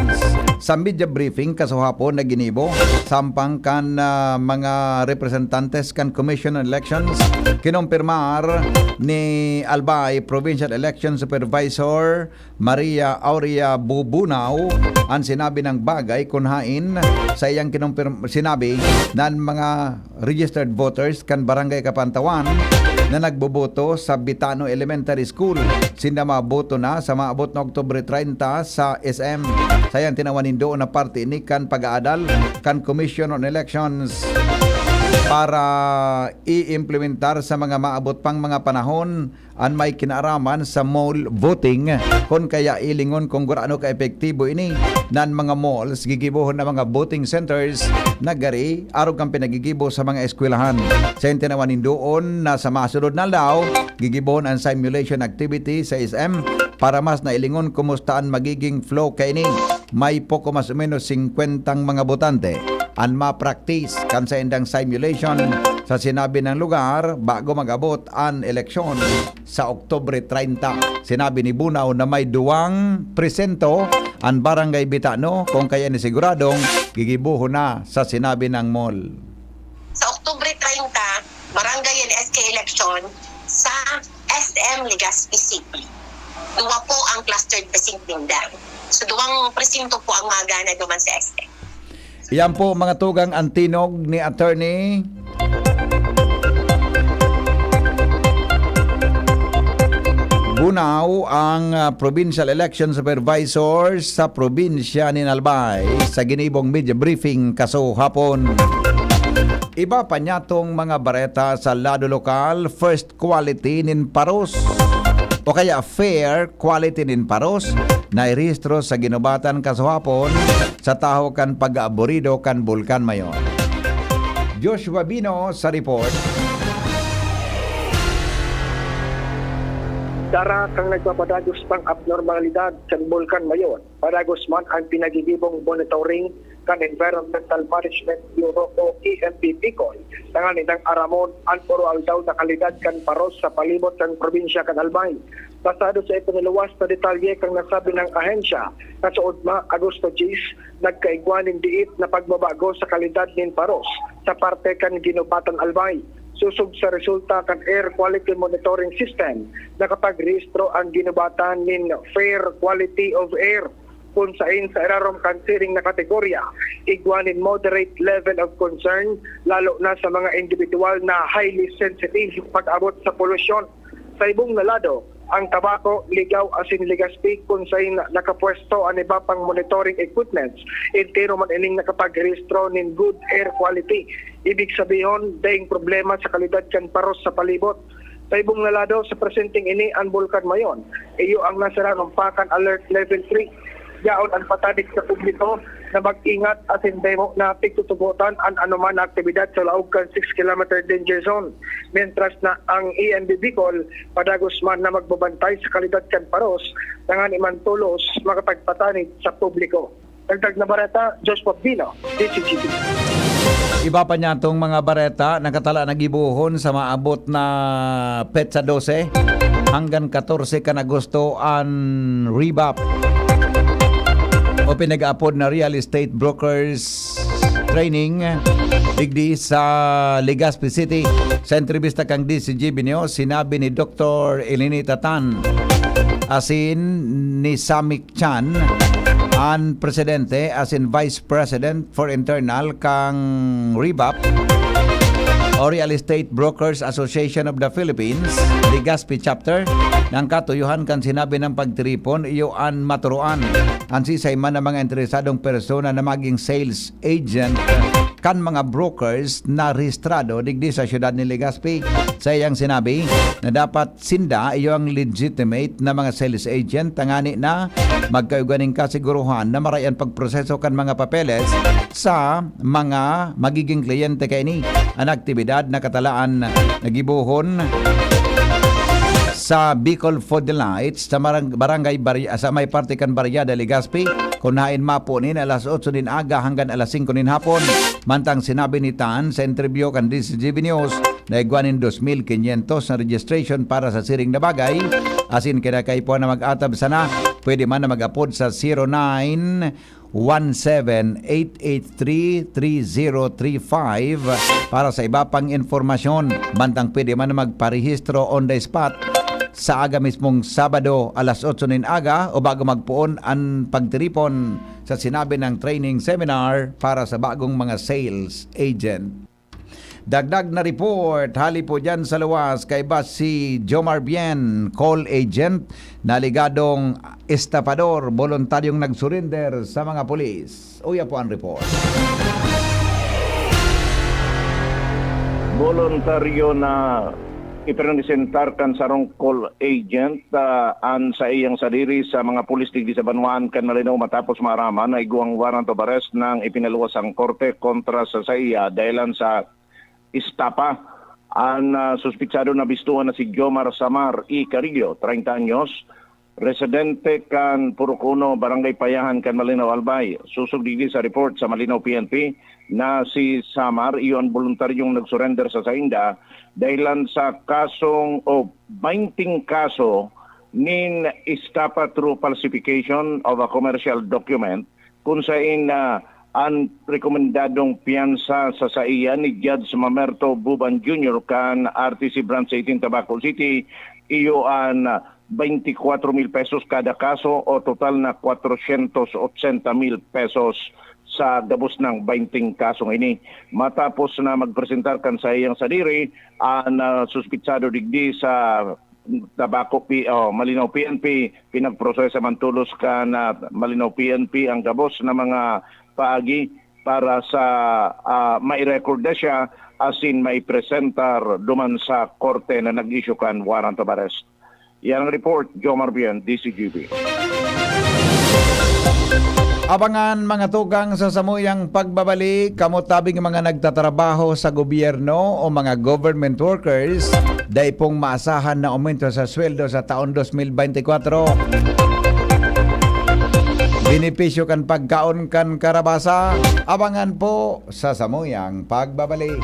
Sa media briefing kasuhapon na ginibo, sampang kan, ah, mga representantes kan Commission on Elections, kinompirmar ni Albay Provincial Election Supervisor Maria Aurea Bubunao an sinabi nang bagay kun hain sa iyang kinompirm-, sinabi na an mga registered voters kan Barangay Kapantawan na nagboboto sa Bitano Elementary School, sinda maboto na sa maabot na Oktubre treinta sa S M. Sa iyang tinawan nindo na parte ini kan pag-aadal kan Commission on Elections para i-implementar sa mga maabot pang mga panahon an may kinaaraman sa mall voting, kun kaya ilingon kung gurano ka-epektibo ini nan mga malls, gigibohon na mga voting centers na gari arog kan pinagigibo sa mga eskwelahan. Sa tinawan nindoon na sa masunod na aldaw, gigibohon an simulation activity sa S M para mas nailingon kumusta an magiging flow kaini. May poko mas o menos singkwentang mga botante an ma-practice kan saindang simulation sa sinabi ng lugar bago mag-abot an eleksyon sa Oktubre treinta. Sinabi ni Bunao na may duwang presento an Barangay Bitano, kung kaya ni siguradong gigibohon na sa sinabi ng mall. Sa Oktubre treinta, Barangay and S K election sa S M Legazpi City. Duwa po ang clustered precinct ninda. So, duwang presinto po ang magana duman sa S M. Iyan po, mga tugang, ang tinog ni Attorney Now, ang, ah, Provincial Election Supervisor sa probinsya nin Albay sa ginibong media briefing kasuhapon. Iba pa niya tong mga bareta sa lado lokal, first quality nin paros o kaya fair quality nin paros na irehistro sa ginubatan kasuhapon sa tahaw kan pag-aaburido kan Bulkan Mayon. Joshua Bino sa report. Dara kan nagpapadagos pang abnormalidad kan Bulkan Mayon, padagos man ang pinagigibong monitoring kan Environmental Management Bureau o E M B Bicol, tanganing aramon an puro aldaw na kalidad kan paros sa palibot kan probinsya kan Albay. Basado sa ipiniluwas na detalye kan nasabi ng ahensya, kasuodma, Agosto diyes, nagkaigwa nin diit na pagbabago sa kalidad nin paros sa parte kan Ginubatan Albay. Sosog sa resulta kan Air Quality Monitoring System, nakapagrehistro ang Ginubatan nin fair quality of air, kun saen sa irarom kan siring na kategorya, igwa nin moderate level of concern, lalo na sa mga individual na highly sensitive pag-abot sa polusyon. Sa ibong na lado, ang Tabaco, Ligao asin Legazpi, kun saen nakapwesto an iba pang monitoring equipments, entero man ining nakapagrehistro nin good air quality. Ibig sabihon, daing problema sa kalidad kan paros sa palibot. Sa ibong na lado, sa presenteng ini, an Bulkan Mayon iyo ang nasa ranumpa kan Alert Level three. Yaon an patanig sa publiko na mag-ingat asin dai mo na pigtutubotan an anoman na aktibidad sa laog kan six kilometer danger zone. Mientras na ang E M B Bicol padagos man na magbabantay sa kalidad kan paros, tanganing man tolos makapagpatanig sa publiko. Dagdag na bareta, Joshua Bino, D Z G T. Iba pa niya tong mga bareta, nakatala na gibohon sa maabot na petsa dose hanggang katorse kan Agosto an REVAP o pinag-aapod na Real Estate Brokers Training digdi sa Legazpi City. Sa entrevista kang D Z G B News, sinabi ni Doktor Elinita Tan asin ni Sammy Chan, an presidente asin vice president for internal kan REVAP o Real Estate Brokers Association of the Philippines, Legazpi Chapter, na ang katuyohan kan sinabi niyang pagtiripon iyo an maturuan an sisay man na mga interesadong persona na maging sales agent kan mga brokers na rehistrado digdi sa siyudad ni Legazpi. Sa iyang sinabi na dapat sinda iyo ang legitimate na mga sales agent, tangani na magkaigwa nin kasiguruhan na maray an pagproseso kan mga papeles sa mga magiging kliyente kaini. An aktibidad na katalaan na gibohon sa Bicol Food Delights sa marang-, Barangay Bari-, sa may parte kan Barriada, Legazpi, kun haen mapo nin alas otso nin aga hanggang alas singko nin hapon. Mantang sinabi ni Tan sa interview kan D Z G B News, na igwa nin dos mil quinientos na registration para sa siring na bagay, asin kinakaipuhan na mag-atab sana, pwede man na mag-apod sa zero nine one seven eight eight three three zero three five para sa iba pang impormasyon. Mantang pwede man na magparehistro on the spot sa aga mismong Sabado, alas otso nin aga, o bago magpoon an pagtiripon sa sinabi ng training seminar para sa bagong mga sales agent. Dagdag na report, hali po dyan sa luwas, kaiba si Jomar Bien, call agent na ligadong estapador, voluntaryong nagsurrender sa mga pulis. Uya po ang report. Voluntaryo na ipresentar kan sarong call agent, ah, an saiyang sadiri sa mga pulis digdi sa banwaan kan Malinao matapos maaraman na igwang warrant of arrest nang ipinaluwas ang korte kontra sa saiya dahilan sa estafa. An, ah, suspitsado na bistuhan na si Jomar Samar E. Carillo, treinta anyos, residente kan Purok Uno, Barangay Payahan kan Malinao, Albay. Sosog digdi sa report sa Malinao P N P na si Samar iyo an boluntaryong nagsurrender sa sainda dahilan sa kasong o baynting kaso nin estafa through falsification of a commercial document, kun sain, ah, an rekomendadong piyansa sa saiya ni Judge Mamerto Buban Junior kan R T C Branch eighteen, Tabaco City, iyo an, ah, twenty-four mil pesos kada kaso o total na kwatrosyentos otsenta mil pesos sa gabos nang baynting kasong ini. Matapos na magpresentar kan saiyang sadiri, an, ah, suspitsado digdi sa Tabaco P, oh, Malinao P N P, pinagproseso man tolos kan, ah, Malinao P N P ang gabos na mga paagi para sa, ah, mairecord na siya asin maipresentar duman sa korte na nag-issue kan warrant of arrest. Yan ang report, Jomar Bien, D C G B. Abangan, mga tugang, sa samuyang pagbabalik, kamo tabing mga nagtatrabaho sa gobyerno o mga government workers, dai pong maasahan na aumento sa sweldo sa taon dos mil bente kwatro. Benepisyo kan pagkaon kan karabasa, abangan po sa samuyang pagbabalik.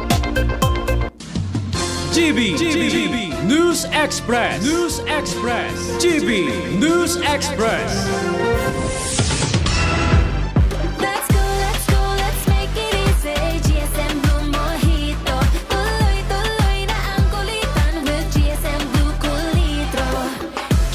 G B, G B, News Express, News Express, G B News Express. Let's go, let's go, let's make it easy. G S M Blue Mojito. Tuloy-tuloy na ang kulitan with G S M Blue Cool Litro.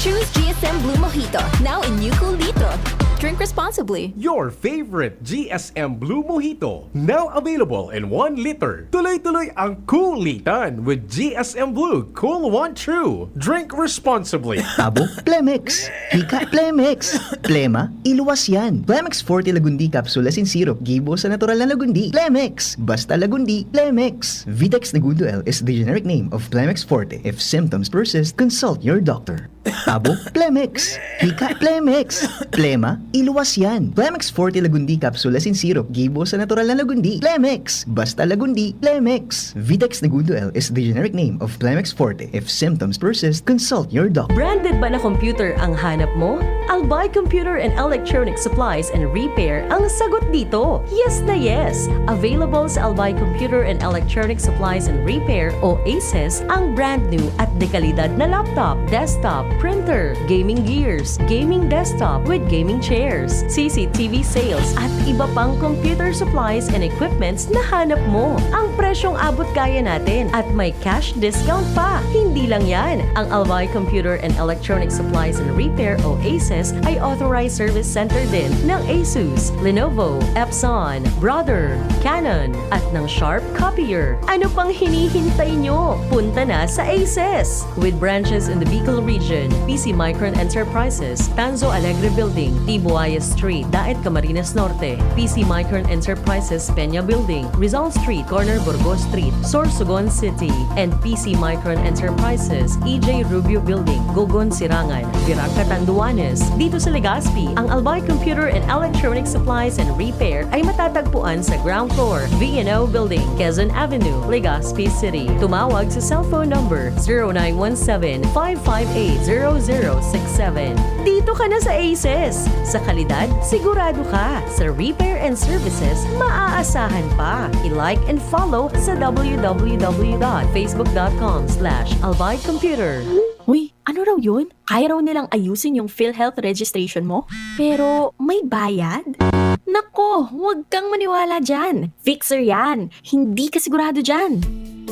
Choose G S M Blue Mojito, now in new Cool Litro. Drink responsibly. Your favorite G S M Blue Mojito, now available in one liter. Tuloy-tuloy ang kulitan with G S M Blue Cool One True. Drink responsibly. Abo, Plemex. Hika, Plemex. Plema, iluwas yan. Plemex Forte Lagundi Capsule asin Syrup, gibo sa natural na lagundi. Plemex! Basta lagundi, Plemex! Vitex Negundo L is the generic name of Plemex Forte. If symptoms persist, consult your doctor. Abo, Plemex. Hika, Plemex. Plema, iluwas yan. Plemex Forte Lagundi Capsule asin Syrup, gibo sa natural na lagundi. Plemex! Basta lagundi, Plemex! Vitex Negundo L is the generic name of Plemex Forte. If symptoms persist, consult your doctor. Branded ba na computer ang hanap mo? Albay Computer and Electronic Supplies and Repair ang sagot dito. Yes na yes! Available sa Albay Computer and Electronic Supplies and Repair o ACES ang brand new at dekalidad na laptop, desktop, printer, gaming gears, gaming desktop with gaming chairs, C C T V sales at iba pang computer supplies and equipments na hanap mo. Ang presyong abot kaya natin at may cash discount pa. Hindi lang yan, ang Albay Computer and Electronic Supplies and Repair o ACES ay authorized service center din ng Asus, Lenovo, Epson, Brother, Canon, at ng Sharp Copier. Ano pang hinihintay nyo? Punta na sa ACES! With branches in the Bicol region, P C Micron Enterprises, Tanzo Alegre Building, Tibuaya Street, Daet, Camarines Norte, P C Micron Enterprises, Peña Building, Rizal Street, corner Burgos Street, Sorsogon City, and P C Micron Enterprises, E J Rubio Building, Gogon, Sirangan, Virac, Catanduanes. Dito sa Legazpi, ang Albay Computer and Electronic Supplies and Repair ay matatagpuan sa ground floor, V and O Building, Quezon Avenue, Legazpi City. Tumawag sa cellphone number zero nine one seven, five five eight, zero zero six seven. Dito ka na sa ACES! Sa kalidad, sigurado ka. Sa repair and services, maaasahan pa. I-like and follow sa w w w dot facebook dot com slash albay computer. Uy, ano raw yun? Kaya raw nilang ayusin yung PhilHealth registration mo? Pero may bayad? Nako, huwag kang maniwala dyan. Fixer yan. Hindi ka sigurado dyan.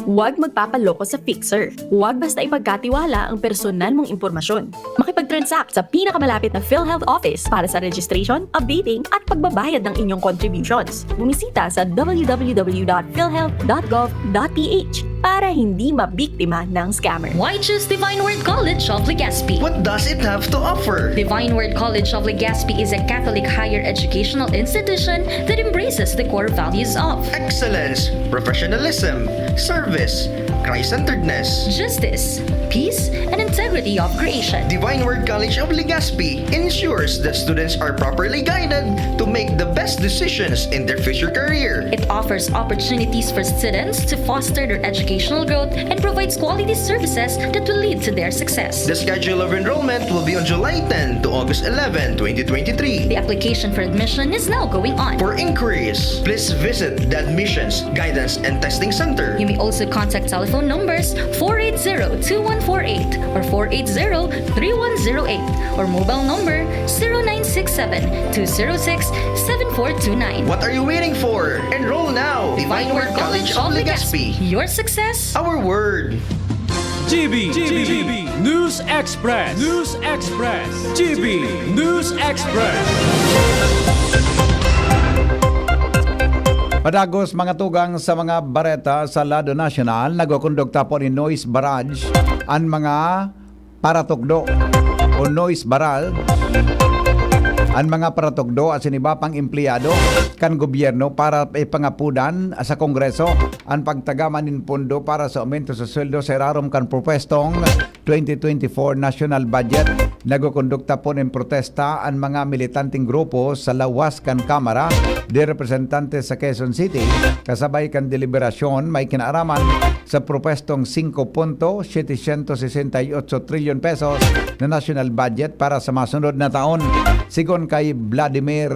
Huwag magpapaloko sa Fixer. Huwag basta ipagkatiwala ang personal mong impormasyon. Makipag-transact sa pinakamalapit na PhilHealth office para sa registration, updating, at pagbabayad ng inyong contributions. Bumisita sa w w w dot philhealth dot gov dot p h para hindi mabiktima ng scammer. Why choose Divine Word College of Legazpi? What does it have to offer? Divine Word College of Legazpi is a Catholic higher educational institution that embraces the core values of excellence, professionalism, service, Christ-centeredness, justice, peace, and integrity of creation. Divine Word College of Legazpi ensures that students are properly guided to make the best decisions in their future career. It offers opportunities for students to foster their educational growth and provides quality services that will lead to their success. The schedule of enrollment will be on July ten to August eleven, twenty twenty-three. The application for admission is now going on. For inquiries, please visit the Admissions, Guidance, and Testing Center. You may also contact telephone numbers four eight zero two one four eight or four eight zero three one zero eight or mobile number zero nine six seven two zero six seven four two nine. What are you waiting for? Enroll now! Divine Word College of Legazpi. Your success, Our word! G B, G B, News Express, News Express, G B News Express. Padagos, mga tugang, sa mga bareta sa lado nasyonal, nagkukondukta po ni Noise Barrage an mga paratukdo o noise barrage an mga paratukdo asin iba pang empleyado kan gobyerno para ipangapodan sa Kongreso an pagtagaman nin pondo para sa aumento sa sweldo sa irarom kan propwestong twenty twenty-four national budget. Nagkukondukta po nin protesta an mga militanteng grupo sa lawas kan Kamara de Representantes sa Quezon City, kasabay kan deliberasyon may kinaaraman sa propwestong singko punto setecientos sesenta y ocho trilyon pesos na national budget para sa masunod na taon. Sigon kay Vladimir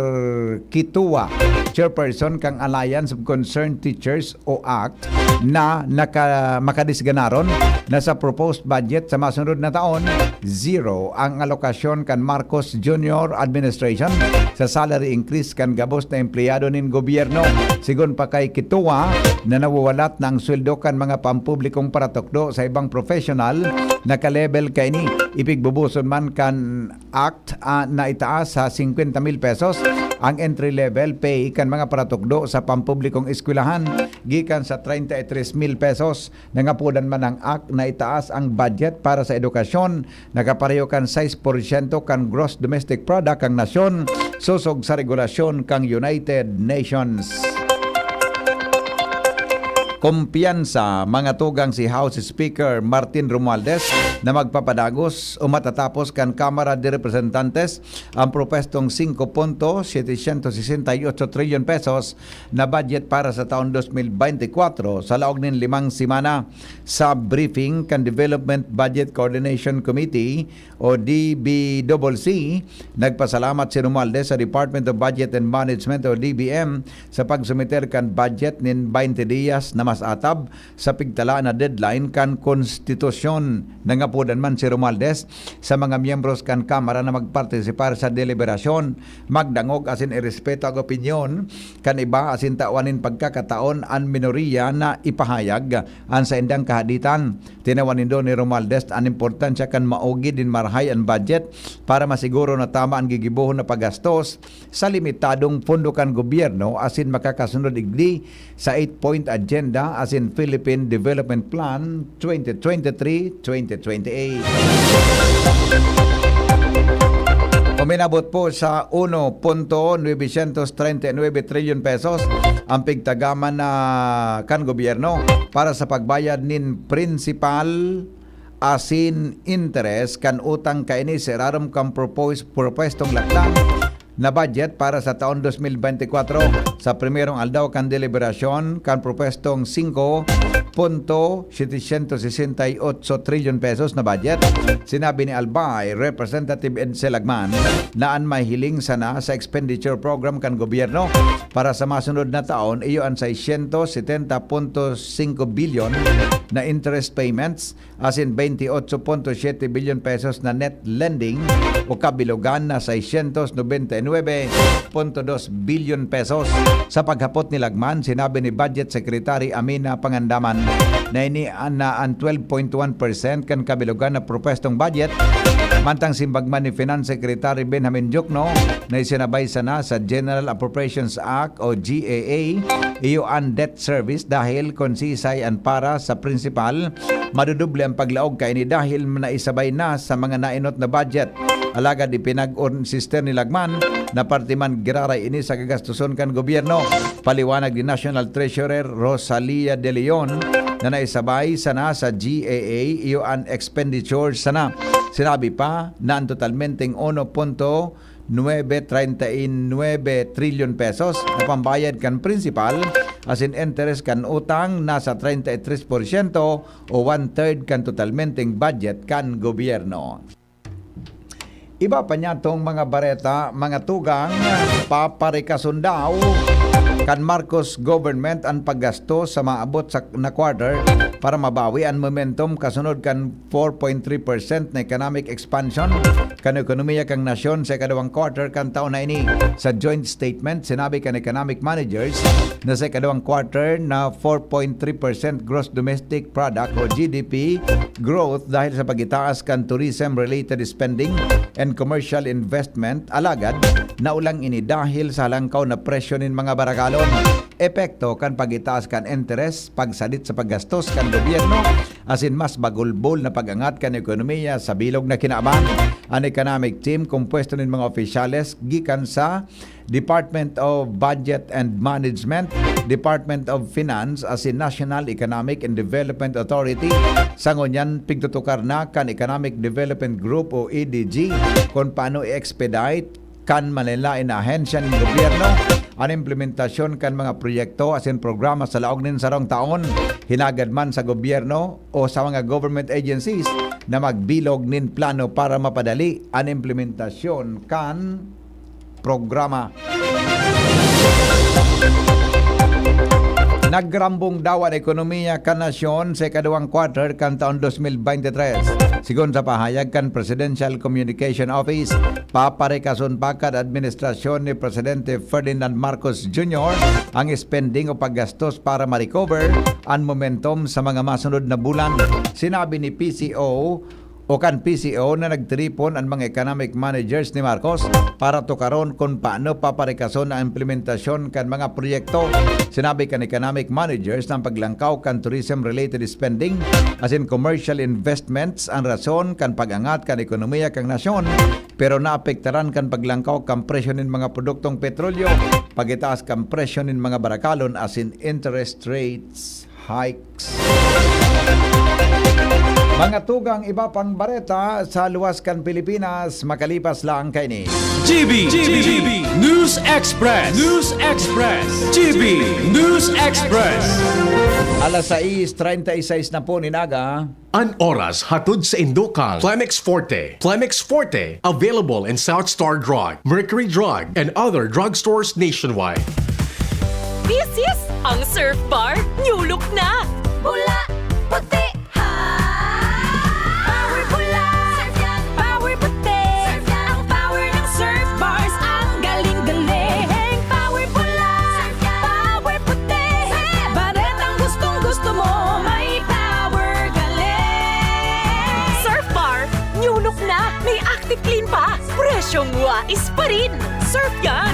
Kitua, chairperson kan Alliance of Concerned Teachers o act, na naka-, makadisganaron na sa proposed budget sa masunod na taon, zero ang alokasyon kan Marcos Junior administration sa salary increase kan gabos na empleyado nin gobyerno. Sigon pa kay Kitua, na nawawalat na ang sweldo kan mga pampublikong paratukdo sa ibang professional na ka-level kaini. Ipigbubuson man kan act, ah, na itaas sa singkwenta mil pesos ang entry level pay kan mga paratukdo sa pampublikong eskwelahan gikan sa treinta y tres mil pesos. Nangapodan man ang act na itaas ang budget para sa edukasyon na kapareho kan sais porsyento kan gross domestic product kan nasyon, sosog sa regulasyon kan United Nations. Kumpiyansa, mga tugang, si House Speaker Martin Romualdez na magpapadagos o matatapos kan Kamara de Representantes ang propwestong singko punto setecientos sesenta y ocho trilyon pesos na budget para sa taon dos mil bente kwatro sa laog nin limang semana. Sa briefing kan Development Budget Coordination Committee o D B C C, nagpasalamat si Romualdez sa Department of Budget and Management o D B M sa pagsumiter kan budget nin baynte diyas na mas atab sa pigtala na deadline kan konstitusyon. Nangapodan man si Romualdez sa mga miyembros kan Kamara na magpartisipar sa deliberasyon, magdangog asin irespeto ang opinyon kan iba asin tawan nin pagkakataon an minoriya na ipahayag an saindang kahaditan. Tinawan nindo ni Romualdez an importansya kan maugid nin marahay an budget para masiguro na tama an gigibohon na paggastos sa limitadong pondo kan gobyerno asin makakasunod igdi sa eight-point agenda asin Philippine Development Plan twenty twenty-three twenty twenty-eight. Uminabot po sa uno punto novecientos treinta y nueve trilyon pesos ang pigtagaman na kan gobyerno para sa pagbayad nin prinsipal asin interes kan utang kaini sa irarom kan propos-, propwestong lakdang na budget para sa taon dos mil bente kwatro. Sa primerong aldaw kan deliberasyon kan propwestong singko punto setecientos sesenta y ocho trilyon pesos na budget, sinabi ni Albay Representative Edsel Lagman na an mahiling sana sa expenditure program kan gobyerno para sa masunod na taon iyo an seiscientos setenta punto singko bilyon na interest payments asin veintiocho punto siete bilyon pesos na net lending o kabilogan na seiscientos noventa y nueve punto dos bilyon pesos. Sa paghapot ni Lagman, sinabi ni Budget Secretary Amina Pangandaman na ini na an twelve point one percent kan kabilogan na propwestong budget. Mantang simbag man ni Finance Secretary Benjamin Diokno na isinabay sana sa General Appropriations Act o G A A, iyo an debt service dahil kung sisay an para sa prinsipal, madudoble ang paglaog kaini dahil naisabay na sa mga naenot na budget. Alagad ipinag-insister ni Lagman na parte man giraray ini sa gagastoson kan gobyerno. Paliwanag ni National Treasurer Rosalia De Leon na naisabay sana sa G A A iyo an expenditure sana. Sinabi pa na an totalmenteng uno punto nuebe treinta y nuebe trilyon pesos na pambayad kan prinsipal asin interes kan utang nasa treinta y tres porsyento o one-third kan totalmenteng budget kan gobyerno. Iba pa niyatong mga bareta, mga tugang, paparikason daw kan Marcos government an paggasto sa maabot sa na quarter para mabawi an momentum kasunod kan four point three percent na economic expansion kan ekonomiya kan nasyon sa ikaduwang quarter kan taon na ini. Sa joint statement, sinabi kan economic managers na sa ikaduwang quarter na four point three percent gross domestic product o G D P growth dahil sa pagitaas kan tourism-related spending and commercial investment. Alagad, Naulang ini dahil sa halangkaw na presyo nin mga barakalon. Epekto kan pag-itaas kan interes, pagsadit sa paggastos kan gobyerno, asin mas bagulbol na pag-angat kan ekonomiya sa bilog na kinaban. An economic team, kompuesto nin mga opisyales gikan sa Department of Budget and Management, Department of Finance, asin National Economic and Development Authority. Sa ngunyan, pigtutukar na kan Economic Development Group o E D G kun paano i-expedite kan manlaen-laen na ahensya nin gobyerno an implementasyon kan mga proyekto asin programa sa laog nin sarong taon, hinagad man sa gobyerno o sa mga government agencies na magbilog nin plano para mapadali an implementasyon kan programa. Nagrambong daw an ekonomiya kan nasyon sa ikaduwang quarter kan taon dos mil bente tres. Sigon sa pahayag kan Presidential Communication Office, paparikason pa kan administrasyon ni Presidente Ferdinand Marcos Junior ang spending o paggastos para ma-recover an momentum sa mga masunod na bulan. Sinabi ni P C O o kan P C O na nagtiripon an mga economic managers ni Marcos para tukaron kun paano paparikason ang implementasyon kan mga proyekto. Sinabi kan economic managers na ang paglangkaw kan tourism-related spending asin commercial investments an rason kan pag-angat kan ekonomiya kan nasyon, pero naapektaran kan paglangkaw kan presyo nin mga produktong petrolyo, pagitaas kan presyo nin mga barakalon asin interest rates hikes. Mga tugang, iba pang bareta sa luwas kan Pilipinas makalipas lang kaini. G B, G B, News Express, News Express, G B News Express. Alas sais treinta y seis na po nin aga. An oras hatod saindo kan Plemex Forte. Plemex Forte, available in South Star Drug, Mercury Drug, and other drugstores nationwide. This is ang Surf Bar New Look na! Pula, puti, ha! Power pula! Surf yan! Power puti! Surf yan! Ang power ng Surf Bars, ang galing-galing! Power pula! Surf yan! Power puti! Surf yan! Baretang gustong-gusto mo, may power galing! Surf Bar New Look na! May Active Clean pa! Presyong wais pa rin! Surf yan!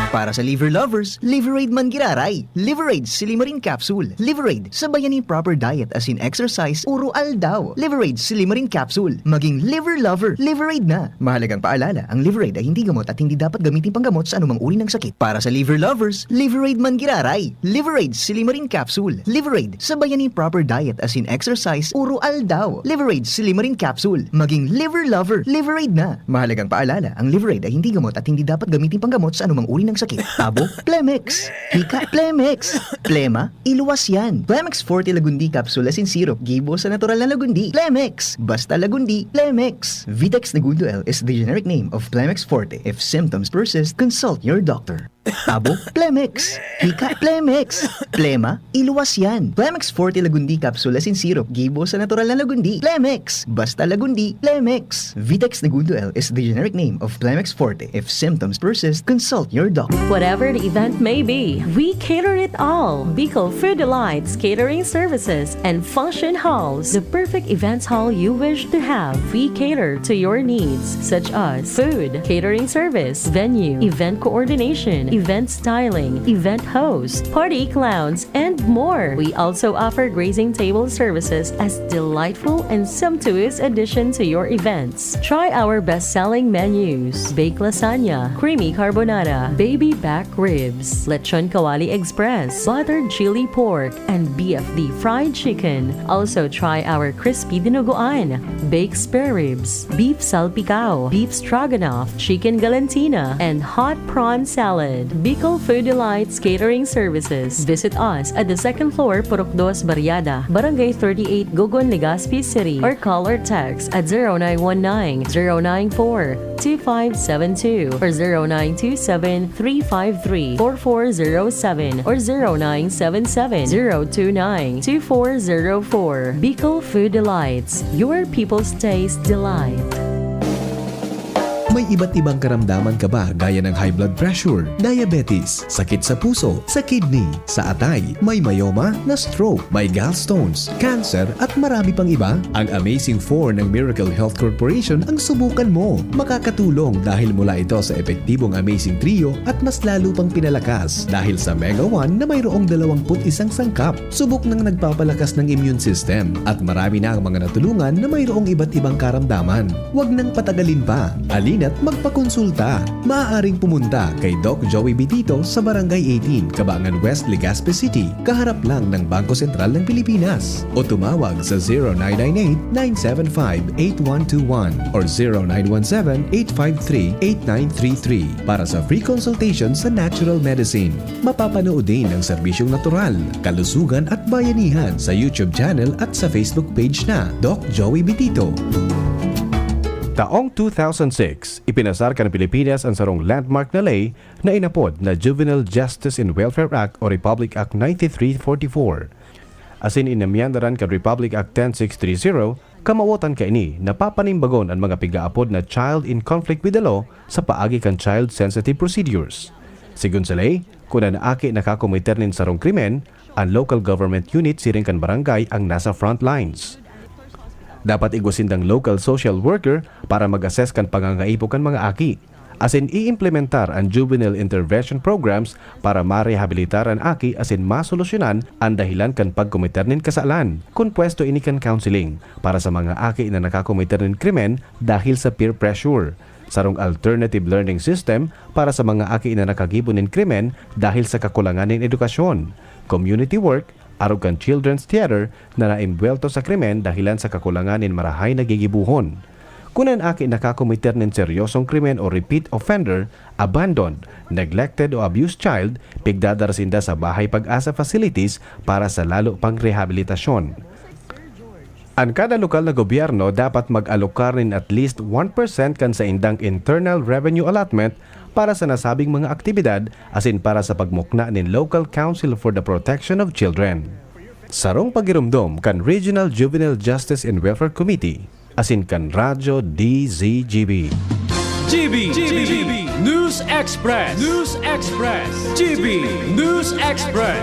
Para sa liver lovers, Liverade man giraray. Liverade Silimarin Capsule. Liverade, sabayan ni proper diet asin exercise, uro aldaw. Liverade Silimarin Capsule. Maging liver lover, Liverade na. Mahalagang paalala, ang Liverade ay hindi gamot at hindi dapat gamitin panggamot sa anumang uri ng sakit. Para sa liver lovers, Liverade man giraray. Liverade Silimarin Capsule. Liverade, sabayan ni proper diet asin exercise, uro aldaw. Liverade Silimarin Capsule. Maging liver lover, Liverade na. Mahalagang paalala, ang Liverade ay hindi gamot at hindi dapat gamitin panggamot sa anumang uri ng sakit. Tabo, Plemex. Hika, Plemex. Plema, iluwas yan. Plemex Forte Lagundi Capsule asin Syrup, gibo sa natural na Lagundi. Plemex! Basta Lagundi, Plemex! Vitex Negundo L is the generic name of Plemex Forte. If symptoms persist, consult your doctor. Tabo, Plemex. Hika, Plemex. Plema, iluwas yan. Plemex Forte Lagundi Capsule asin Syrup, gibo sa natural na Lagundi. Plemex! Basta Lagundi, Plemex! Vitex Negundo L is the generic name of Plemex Forte. If symptoms persist, consult your doctor. Whatever the event may be, we cater it all. Bicol Food Delights Catering Services and Function Halls, the perfect events hall you wish to have. We cater to your needs, such as food, catering service, venue, event coordination, event styling, event host, party clowns, and more. We also offer grazing table services as delightful and sumptuous addition to your events. Try our best-selling menus: baked lasagna, creamy carbonara, baby back ribs, lechon kawali express, buttered chili pork, and B F D fried chicken. Also try our crispy dinuguan, baked spare ribs, beef salpicao, beef stroganoff, chicken galantina, and hot prawn salad. Bicol Food Delights Catering Services. Visit us at the second floor, Purok Dos Barriada, Barangay thirty-eight, Gogon, Legazpi City, or call or text at zero nine one nine, zero nine four, two five seven two or zero nine two seven, three five three, four four zero seven or zero nine seven seven, zero two nine, two four zero four. Bicol Food Delights, your people's taste delight. May iba't ibang karamdaman ka ba gaya ng high blood pressure, diabetes, sakit sa puso, sa kidney, sa atay, may myoma, na-stroke, may gallstones, cancer, at marami pang iba? Ang Amazing four ng Miracle Health Corporation ang subukan mo. Makakatulong dahil mula ito sa epektibong Amazing Trio at mas lalo pang pinalakas dahil sa Mega one na mayroong dalawang put isang sangkap. Subok nang nagpapalakas ng immune system at marami na ang mga natulungan na mayroong iba't ibang karamdaman. Huwag nang patagalin pa. Alina't magpakonsulta. Maaaring pumunta kay Doc Joey Bitito sa Barangay eighteen, Cabangan West, Legazpi City, kaharap lang ng Bangko Sentral ng Pilipinas. O tumawag sa zero nine nine eight, nine seven five, eight one two one or zero nine one seven, eight five three, eight nine three three para sa free consultation sa natural medicine. Mapapanood din ang serbisyong natural, kalusugan at bayanihan sa YouTube channel at sa Facebook page na Doc Joey Bitito. Taong two thousand six, ipinasar kan Pilipinas an sarong landmark na ley na inapod na Juvenile Justice and Welfare Act o Republic Act ninety-three forty-four. Asin inamyandaran kan Republic Act ten six three zero, kamawotan kaini na papanimbagon an mga pigaapod na child in conflict with the law sa paagi kan child sensitive procedures. Sigon sa ley, kun an aki nakakomiter nin sarong krimen, an local government unit siring kan barangay ang nasa front lines. Dapat igwa sindang local social worker para mag-assess kan pangangaipo kan mga aki. Asin i-implementar an juvenile intervention programs para marehabilitar an aki asin masolusyonan an dahilan kan pagkomiter nin kasalan. Kun pwesto ini kan counseling para sa mga aki na nakakomiter nin krimen dahil sa peer pressure, sarong alternative learning system para sa mga aki na nakagibo nin krimen dahil sa kakulangan nin edukasyon, community work, arog kan Children's Theater na naimbuwelto sa krimen dahilan sa kakulangan nin marahay na gigibohon. Kun an aki nakakomiter nin seryosong krimen o repeat offender, abandoned, neglected o abused child, pigdadara sinda sa Bahay Pag-asa facilities para sa lalo pang rehabilitasyon. An kada lokal na gobyerno dapat mag-alokar nin at least one percent kan saindang internal revenue allotment para sa nasabing mga aktibidad asin para sa pagmukna nin Local Council for the Protection of Children. Sarong pagiromdom kan Regional Juvenile Justice and Welfare Committee asin kan Radyo D Z G B. G B, G B, News Express, News Express, G B, News Express.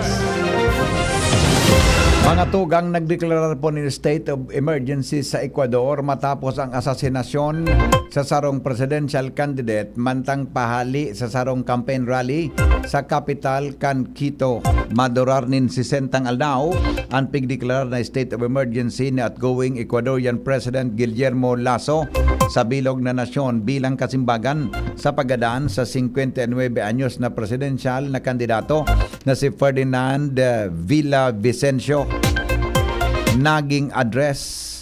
Mga tugang, nagdeklarar po nin state of emergency sa Ecuador matapos ang asasinasyon sa sarong presidential candidate mantang pahali sa sarong campaign rally sa kapital kan Quito. Madurar nin sesentang aldaw an pigdeklarar na state of emergency ni outgoing Ecuadorian President Guillermo Lasso sa bilog na nasyon bilang kasimbagan sa paggadan sa singkwenta y nuebe anyos na presidensyal na kandidato na si Ferdinand, eh, Villavicencio. Naging address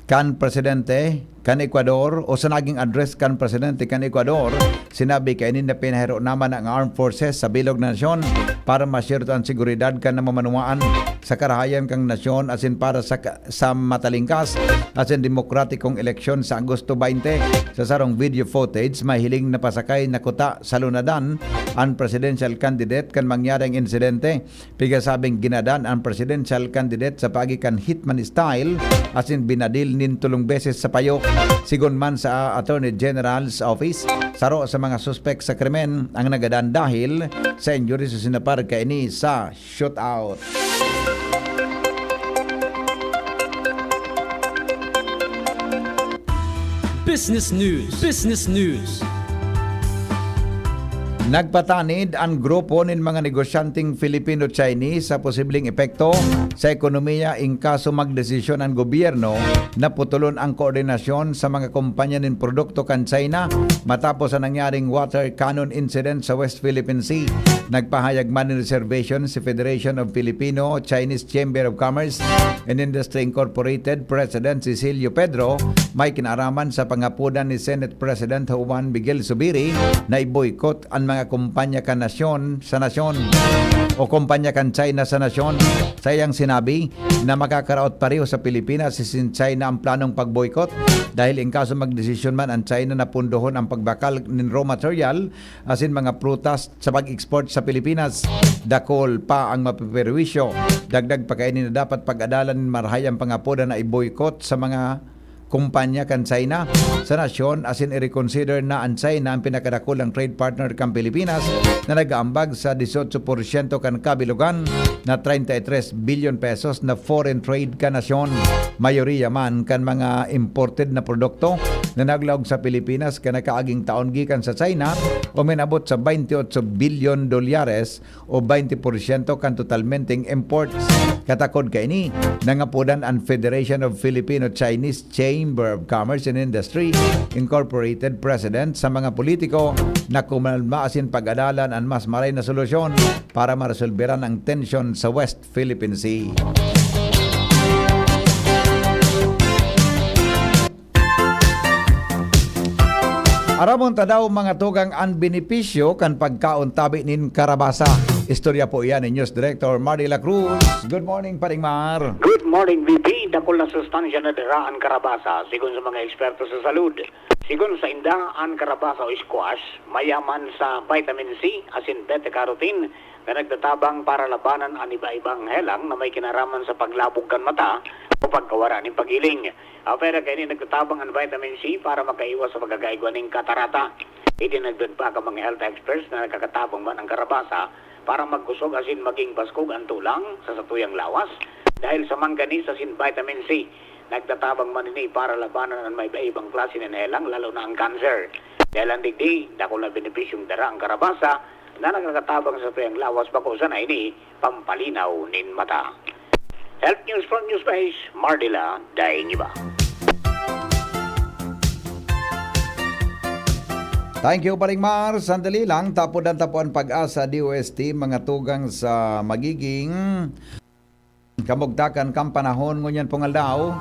kan presidente kan Ecuador o sa naging address kan presidente kan Ecuador, sinabi kaini na pinahiro naman ang armed forces sa bilog na nasyon para masyerto an seguridad kan namamanwaan sa karahayan kan nasyon asin para sa ka-, sa matalingkas asin demokratikong eleksyon sa Agosto twenty. Sa sarong video footage, may hiling na pasakay na kuta sa lunadan an presidential candidate kan mangyari ang insidente. Pigasabing ginadan an presidential candidate sa paagi kan hitman style asin binadil nin tolong beses sa payo. Sigon man sa Attorney General's Office, saro sa mga suspek sa krimen ang nagadan dahil sa injuries o sinapar kaini sa shootout. Business News. Business News. Nagpatanid an grupo nin mga negosyanteng Filipino-Chinese sa posibleng epekto sa ekonomiya in kaso magdesisyon an gobyerno na putulon ang koordinasyon sa mga kompanya nin produkto kan China matapos sa nangyaring water cannon incident sa West Philippine Sea. Nagpahayag man nin reservation si Federation of Filipino-Chinese Chamber of Commerce and Industry Incorporated President Cecilio Pedro, may kinaaraman sa pangapodan ni Senate President Juan Miguel Zubiri na i-boycott an mga kumpanya kan nasyon sa nasyon o kumpanya kan China sa nasyon. Sa iyang sinabi na makakaraot pareho sa Pilipinas asin China ang planong pag-boycott dahil in kaso magdesisyon man ang China na pundohon ang pagbakal nin raw material asin mga prutas sa pag-export sa Pilipinas, dakul pa ang mapeperwisyo. Dagdag pa kaini na dapat pag-adalan nin marahay ang pangapodan na i-boycott sa mga kumpanya kan China sa nasyon, asin i-reconsider na an China an pinakadakulang trade partner kan Pilipinas, na nag-aambag sa dieciocho por ciento kan kabilugan na treinta y tres bilyon pesos na foreign trade kan nasyon. Mayoriya man kan mga imported na produkto na naglaog sa Pilipinas kan nakaaging taon gikan sa China, uminabot sa twenty-eight bilyon dolyares o twenty por ciento kan totalmenteng imports. Katakod kaini, nangapodan an Federation of Filipino Chinese Chamber of Commerce and Industry Incorporated President sa mga politiko na kumalma asin pag-adalan an mas maray na solusyon para maresolberan ang tensyon sa West Philippine Sea. Aramon ta daw, mga tugang, an benepisyo kan pagkaon tabi nin karabasa. Istorya po iyan ni News Director Mardy La Cruz. Good morning, Paring Mar. Good morning, V P. Dakul na sustansya na dara an karabasa, sigon sa mga eksperto sa salud. Sigon sa inda, an karabasa o squash mayaman sa vitamin C asin beta-carotene na nagtatabang para labanan an iba-ibang helang na may kinaraman sa paglabog kan mata o pagkawara nin pagiling. Apwera kaini, nagtatabang an vitamin C para makaiwas sa pagkakaigwa nin katarata. Idinagdag pa kan mga health experts na nakakatabang man an karabasa para magkusog asin maging baskog an tulang sa satuyang lawas dahil sa manganese asin vitamin C. Nagtatabang man ini para labanan an may iba-ibang klase nin helang, lalo na ang cancer. Dahil an digdi, dakul na benepisyong dara ang karabasa na nakakatabang sa satuyang lawas, bako sana ini pampalinaw nin mata. Health News from Newspace, Mardila Daingiba. Thank you, Paring Mar. Sandali lang, tapodan ta po an Pag-asa D O S T, mga tugang, sa magiging kamugtakan kan panahon ngunyan pong aldaw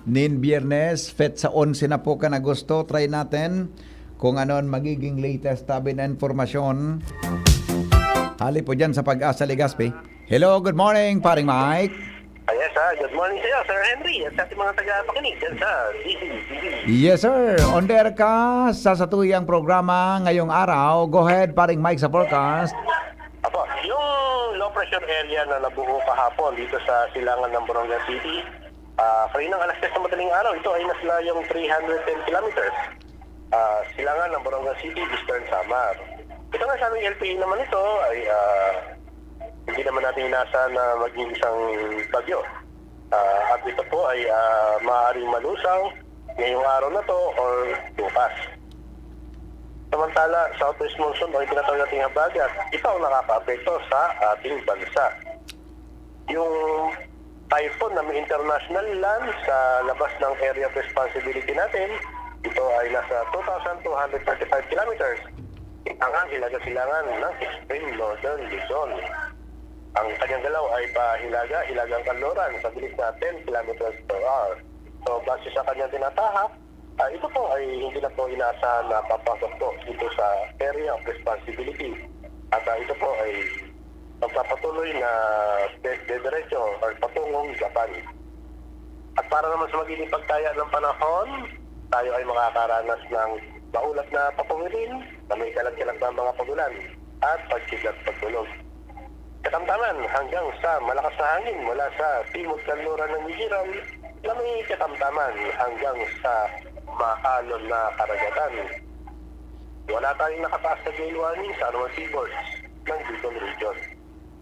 nin Biyernes, petsa onse na po kan Agosto. Try natin kung ano an magiging latest tabi na impormasyon. Hali po dyan sa Pag-asa Legazpi. Hello, good morning, Paring Mike. Ah, yes, ah. Good morning sa'yo, Sir Henry, at sa ating mga tagapakinig dyan sa D C T V. Yes, sir. On the air ka sa satuyang programa ngayong araw. Go ahead, Paring Mike, sa forecast. Apo, yung low pressure area na nabuo kahapon dito sa silangan ng Borongan City, ah, kaninang alas tres ng madaling araw, ito ay nasa layong three hundred ten kilometers. Ah, silangan ng Borongan City, Eastern Samar. Ito nga, sabi ng L P A naman, ito ay, ah, hindi naman natin inaasahan na maging isang bagyo. Ah, at ito po ay, ah, maaaring malusaw ngayong araw na to or bukas. Samantala, southwest monsoon o yung tinatawag nating habagat, ito ang nakakaapekto sa ating bansa. Yung typhoon na may international land sa labas ng area of responsibility natin, ito ay nasa two thousand two hundred thirty-five kilometers. Ang Hilaga-Silangan ng Extreme Northern Luzon. Ang kanyang galaw ay pahilaga, hilagang kanluran sa bilis na ten kilometers per hour. So, base sa kanyang tinatahak, ah, ito po ay hindi na po inaasahan na papasok po dito sa area of responsibility. At, ah, ito po ay magpapatuloy na de- dediretso or patungong Japan. At para naman sa magiging pagtaya ng panahon, tayo ay makakaranas ng maulap na papawirin na may kalat-kalat na mga pagulan at pagkidlat pagdulog. Katamtaman hanggang sa malakas na hangin mula sa timog kanluran ng New Zealand na may katamtaman hanggang sa maalon na karagatan. Wala tayong nakataas na gale warning sa anumang seaboards ng Bicol Region.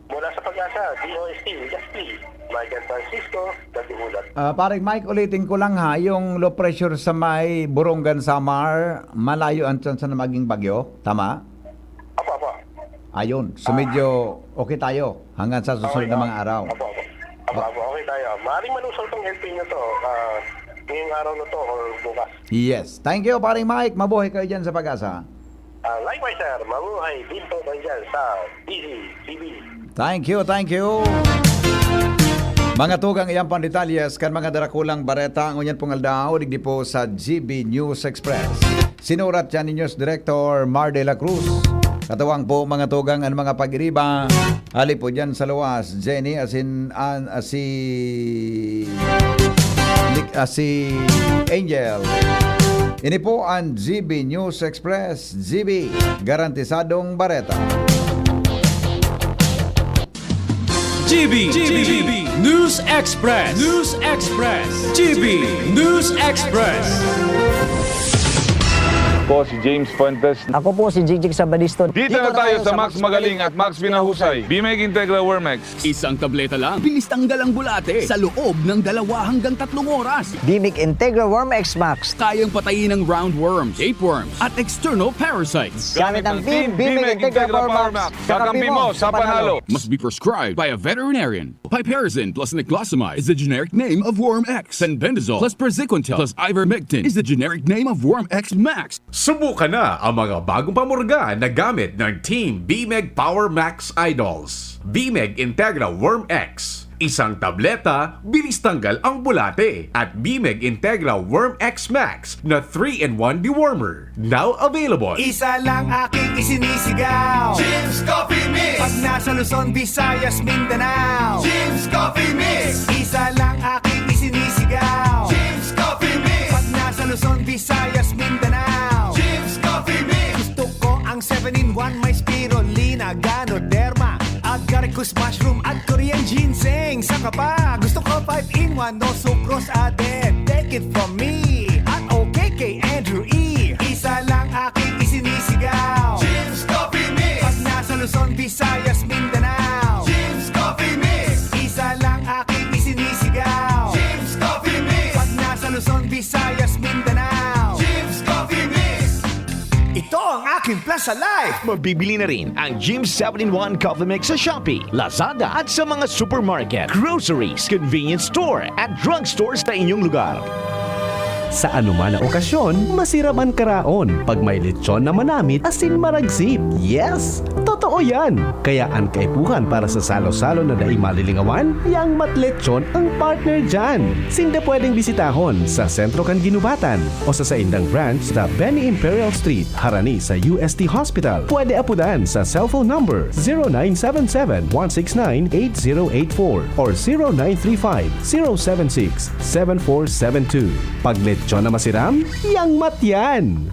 Mula sa Pag-asa, D O S T, Legazpi, Mike and Francisco, nag-uulat. Ah, Paring Mike, ulitin ko lang ha, yung low pressure sa may Borongan, Samar, malayo ang tsansa na maging bagyo. Tama? Apo, apo. Ayun. So medyo okay tayo hanggang sa susunod Okay, na ah, mga araw. Apo, apo. Apo, apo. Okay tayo. Maaaring malusaw tong El Nino to, ah, ngayong araw na to or bukas. Yes. Thank you, Paring Mike. Mabuhay kayo dyan sa Pag-asa. Ah, likewise, sir. Mabuhay din po kayo dyan sa D Z T V. Thank you, thank you. Mga tugang, iyan pang detalyes kan mga darakulang bareta ngunyan pong aldaw, digdi po sa G B News Express. Sinurat yan ni News Director Mar de la Cruz. Katuwang po, mga tugang, ang mga pag-iriba. Hali po dyan sa luwas, Jenny, asin, an, ah, si, Nick, ah, si Angel. Ini po ang G B News Express. G B, garantisadong bareta. G B, G B, News Express, News Express, G B, News Express. Po si James Fuentes. Ako po si Jigjig Sabadisto. Dito na tayo sa Max Magaling at Max Pinahusay. Bimeg Integra Wormex. Isang tableta lang, bilis tanggal ang bulate sa loob ng dalawa hanggang tatlong oras. Bimig Integra Worm X Max. Kayang patayin ang roundworm, tapeworm, at external parasites. Gamit ang Team Bimig Integra Power Max. Kakampi mo sa panalo. Must be prescribed by a veterinarian. Piperazine plus niclosamide is the generic name of Worm X. Fenbendazole plus praziquantel plus ivermectin is the generic name of Worm X Max. Subukan na ang mga bagong pamurga na gamit ng Team Bimeg Power Max Idols. Bimeg Integra Worm X. Isang tableta, bilis tanggal ang bulate. At Bimeg Integra Worm X Max na three-in-one dewormer. Now available. Isa lang aking isinisigaw. Jim's Coffee Mix. Pag nasa Luzon, Visayas, Mindanao. Jim's Coffee Mix. Isa lang aking isinisigaw. Jim's Coffee Mix. Pag nasa Luzon, Visayas, Mindanao. Jim's Coffee Mix. Gusto ko ang seven-in-one, may spirulina, ganoderma, agaricus mushroom at Korean ginseng. Saka pa, gusto ko five-in-one, no sucrose added. Take it from me at okay kay Andrew E. Isa lang aking isinisigaw. Jim's Coffee Mix. Pag nasa Luzon, Visayas, Mindanao. Jim's Coffee Mix. Isa lang aking isinisigaw. Jim's Coffee Mix. Pag nasa Luzon, Visayas, Mindanao. Jim's Coffee Mix. Ito ang aking Plaza Life. Mabibili na rin ang Jim's seven-in-one Coffee Mix sa Shopee, Lazada at sa mga supermarket, groceries, convenience store at drugstore sa inyong lugar. Sa anuman na okasyon, masiram an karaon. Pag may lechon na manamit, asin maragsip. Yes! Totoo yan! Kaya an kaipuhan para sa salo-salo na daing malilingawan, yang Mat Lechon ang partner dyan. Sinda pwedeng bisitahon sa sentro kan Ginubatan o sa saindang branch sa Benny Imperial Street, harani sa U S T Hospital. Pwede apudan sa cellphone number zero nine seven seven, one six nine, eight zero eight four or zero nine three five, zero seven six, seven four seven two. Pag lechon na masiram, yang Mat yan!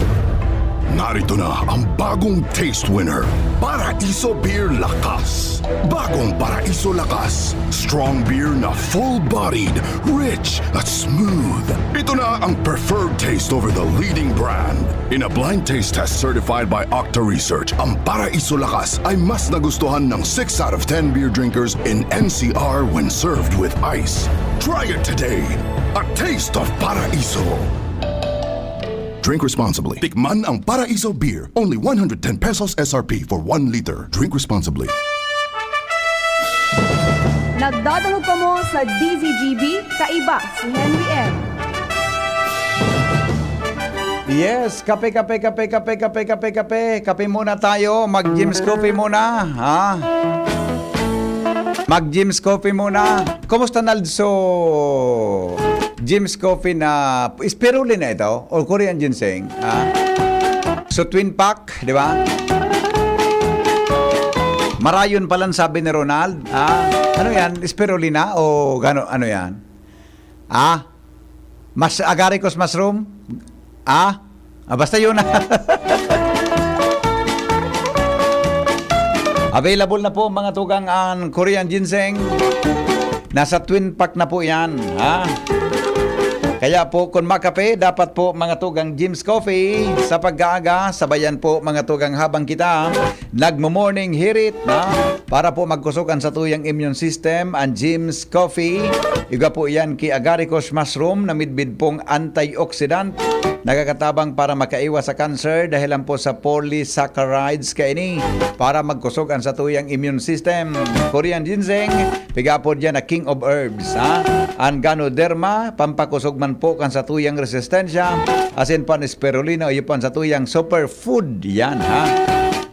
Narito na ang bagong taste winner, Paraiso Beer Lakas. Bagong Paraiso Lakas. Strong beer na full-bodied, rich at smooth. Ito na ang preferred taste over the leading brand. In a blind taste test certified by Octa Research, ang Paraiso Lakas ay mas nagustuhan ng six out of ten beer drinkers in N C R when served with ice. Try it today. A taste of Paraiso. Drink responsibly. Tikman ang Paraiso Beer. Only one hundred ten pesos S R P for one liter. Drink responsibly. Nagdadangog kamo sa D Z G B, kaiba si Henry M. Yes, kape, kape, kape, kape, kape, kape, kape. Kape muna tayo. Mag-Jim's Coffee muna, ha? Mag-Jim's Coffee muna. Kumusta, Naldo? Jim's Coffee na spirulina ito o Korean ginseng, ha? So, twin pack, di ba? Marayon palan, sabi ni Ronald. Ah, ano yan? Spirulina o gano, ano yan? Ah? Mas agaricus mushroom? Ah? Ah, basta yun. Available na po, mga tugang, ang Korean ginseng. Nasa twin pack na po yan, ha? Kaya po, kung makape, dapat po, mga tugang, Jim's Coffee. Sa pag-aaga, sabayan po, mga tugang, habang kita nagmo-morning hirit, na para po magkusog ang satuyang immune system, ang Jim's Coffee. Iga po yan ki agaricus mushroom na midbid pong antioxidant. Nakakatabang para makaiwas sa cancer dahil lang po sa polysaccharides kaini. Para magkusog ang satuyang immune system. Korean ginseng, piga po dyan na king of herbs, ha? Ang ganoderma, pampakusog man po kan satuyang resistensya. Asin pan spirulina, iyo pan satuyang superfood. Yan, ha?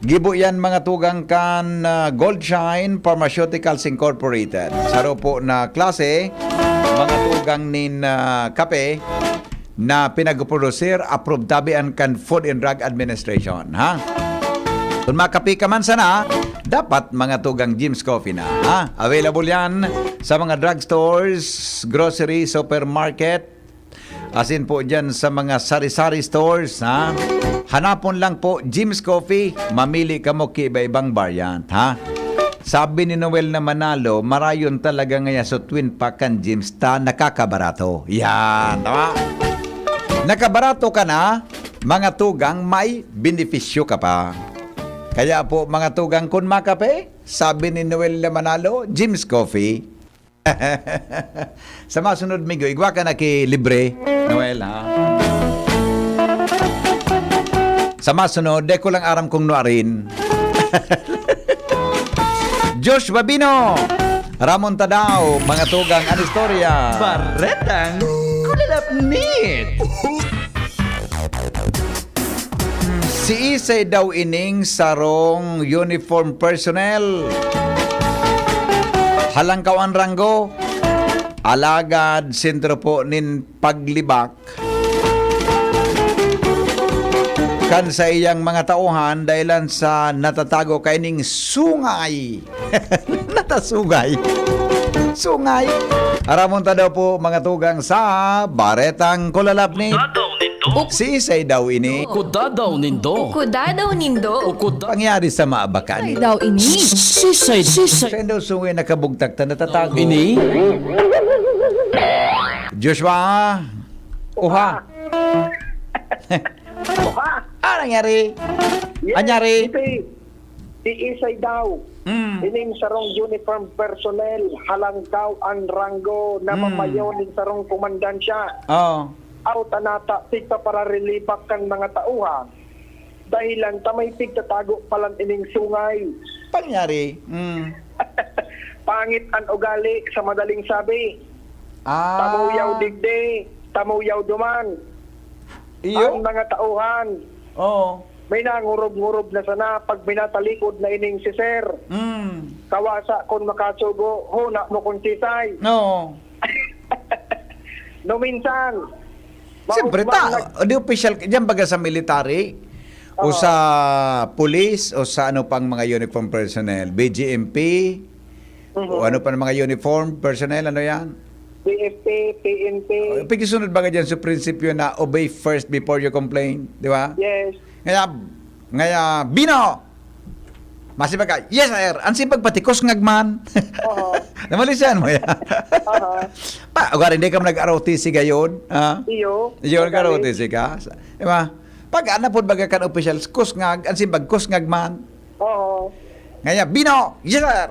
Gibo yan, mga tugang, kan, ah, Goldshine Pharmaceuticals Incorporated. Saro po na klase, mga tugang nin, ah, kape na pinagprodusir, approved tabi an kan Food and Drug Administration, ha? Kung makape ka man sana, dapat, mga tugang, Jim's Coffee na, ha? Available yan sa mga drugstores, grocery, supermarket, asin po dyan sa mga sari-sari stores, ha? Hanapon lang po, Jim's Coffee, mamili kamo ki iba-ibang variant, ha? Sabi ni Noel na Manalo, marayon talaga ngaya sa twin pack kan Jim's ta nakakabarato. Yan, tama? Nakabarato ka na, mga tugang, may benepisyo ka pa. Kaya po, mga tugang, kun makape, sabi ni Noel Manalo, Jim's Coffee. Sa masunod, Migo, igwa ka na ki libre, Noel, ha? Sa masunod, di ko lang aram kung nuarin. Josh Babino, Ramon Tadao, mga tugang, an istorya. Baretang Kulalapnit. Si Isay daw ining sarong uniform personnel. Halangkaw an ranggo, alagad sentro po nin paglibak kan saiyang mga tauhan dahilan sa natatago kaining sungay. Natasugay. Sungay. Aramon ta daw po, mga tugang, sa Baretang Kulalapnit. Kuda daw nindo. Si Isay daw ini. Kuda daw nindo. Kuda daw nindo. Kuda. Pangyari sa maabakan. Isay daw ini. Sisay, sisay. Sa daw sungay nakabugtak ta natatago. Ini. Joshua. Uha. Uha. Ah, nangyari? Yes, Anyari? Ito eh. Si Isay daw, Mm. ining sarong uniform personnel, halangkaw an ranggo na Mm. mamayo nin sarong komandansya. Oh. Aw, tanata, tigpapararelibak kan mga tauhan. Dahilan ta may pigtatago palan ining sungay. Pangyari? Mm. Pangit an ugali, sa madaling sabi. Ah. Tamuyaw digdi, tamuyaw duman. Iyo? An mga tauhan. Oo. May nangurub-ngurub na sana pag minatalikod na ining si Sir. Mm. Kawasa kun makasugo, huna mo kun sisay. Oo. No minsan, Siyempre, maugmang ta, nag- o di official, diyan baga sa military, o Oo. sa police, o sa ano pang mga uniform personnel, B G M P, Mhm. o ano pa ng mga uniform personnel, ano yan? P F P, P N P. O, pagkisunod baga dyan sa prinsipyo na obey first before you complain, di ba? Yes. Ngaya, ngaya, Bino! Masimbag ka, "Yes, sir." An simbag pati, kusngag man. Oo. Namalisan mo yan. Aha. Pa, agad hindi ka nag-R O T C gayon, ha? Iyo. Iyo, Magaling. nag-R O T C ka. Sa, di ba? Pag ano po baga kan officials, kusngag, an simbag, kusngag man. Oo. Ngaya, "Bino!" "Yes, sir!"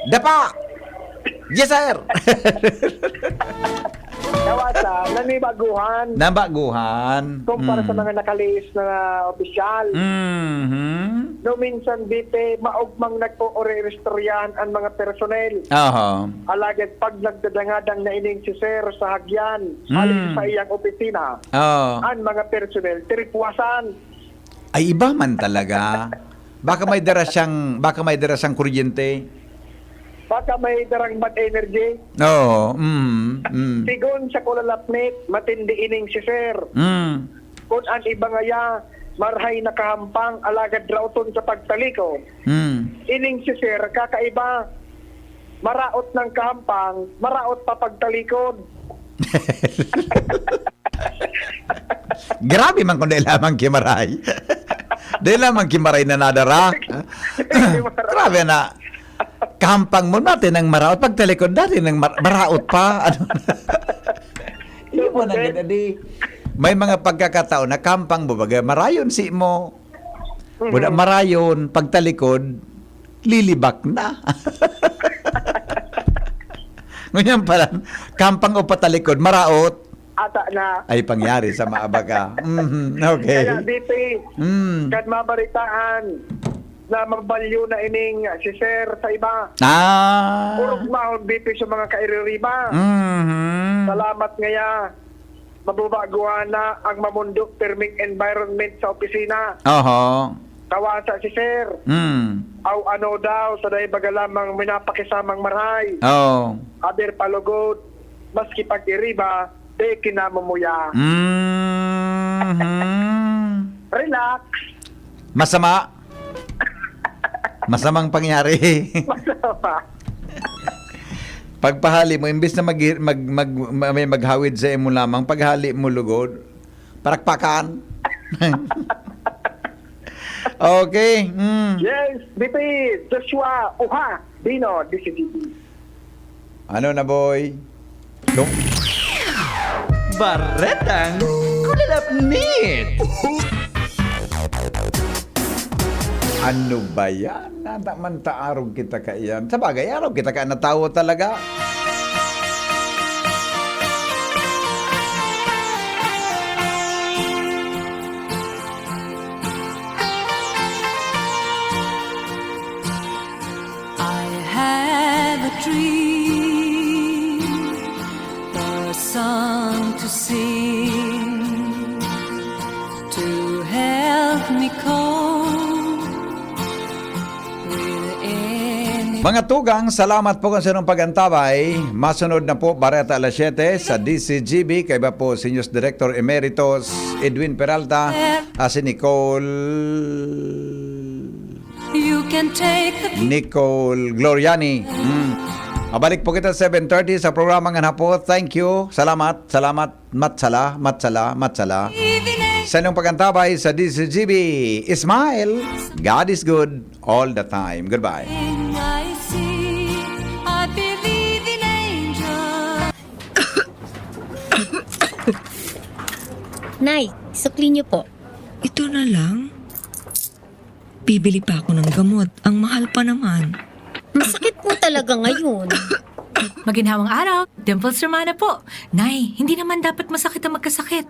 "Dapa!" "Yes, sir!" Kawasa, nanibaguhan. Nabaguhan. Kumpara sa Mm. mga nakalihis na opisyal. Mhm. No, minsan, Bipe, maugmang nagpo-oreristoryahan an mga personel. Aha. Alagad pag nagdadangadang na ining si Sir sa hagyan, Mm. halin sa iyang opisina, Oo. an mga personel, tripwasan. Ay, iba man talaga. Baka may dara siyang, baka may dara siyang kuryente. Baka may darang bad energy. Oo, mm, mm. Sigon sa kulalapnit, matindi ining si Sir. Mm. Kun an iba ngaya, marhay nakahampang, alagad raoton sa pagtalikod. Mm. Ining si Sir, kakaiba. Maraot nang kahampang, maraot pa pagtalikod. Grabe man kung dai lamang ki maray. Dai lamang ki maray na nadara. Grabe na. Kahampang mo natin ang maraot. Pagtalikod natin ang mar-, maraot pa. Ano? Iyo mo na gid, adi. May mga pagkakataon na kahampang mo, baga, marayon si mo. Wala Mhm. marayon, pagtalikod, lilibak na. Ngunyan pala, kahampang o patalikod, maraot. Ata na. Ay, pangyari sa maabaga. Mhm, okay. Kaya, B P, Mm. kan mabaritaan na mabalyo na ining si Sir sa iba. Ah. Puro mahon, B P, sa mga kaiririba. Mhm. Salamat ngaya. Mababaguhan na ang mamondo pirming environment sa opisina. Oho. Kawasa si Sir. Mm. Aw ano daw, sa dai baga lamang minapakisamang maray. Oo. Aber palugod, maski pag-iriba, di kinamumuya. Mhm. Relax. Masama. Masamang pangyari. Masama. Pagpahali mo, imbis na mag-, mag-, mag-, may maghawid sa imo lamang, paghali mo lugod, parakpakan. Okay. Mm. Yes, B P, Joshua, Uha, Dino, D C D B. Ano na, boy? Dong- Baretang kulalapnit. Ano ba yan? Nata man ta arog kita kaiyan. Sa bagay, arog kita ka na tawo talaga. I have a dream, a song to sing, to help me cope with any Mga tugang, salamat po kan sa inyong pag-antabay. Masunod na po, bareta alas siyete sa D C G B. Kaiba po si News Director Emeritus Edwin Peralta, ah, si Nicole You can take the Nicole Gloriani. Mm. Mabalik po kita seven thirty sa programa Ngayong Hapot. Thank you. Salamat, salamat, matsala, matsala, matsala. Sa inyong pag-antabay sa D C G B. Smile. God is good all the time. Goodbye. I see, I believe in angels. Nay, sukli niyo po. Ito na lang? Bibili pa ako ng gamot. Ang mahal pa naman. Masakit po talaga ngayon. Maginhawang araw, Dimples Romana po. Nay, hindi naman dapat masakit ang magkasakit.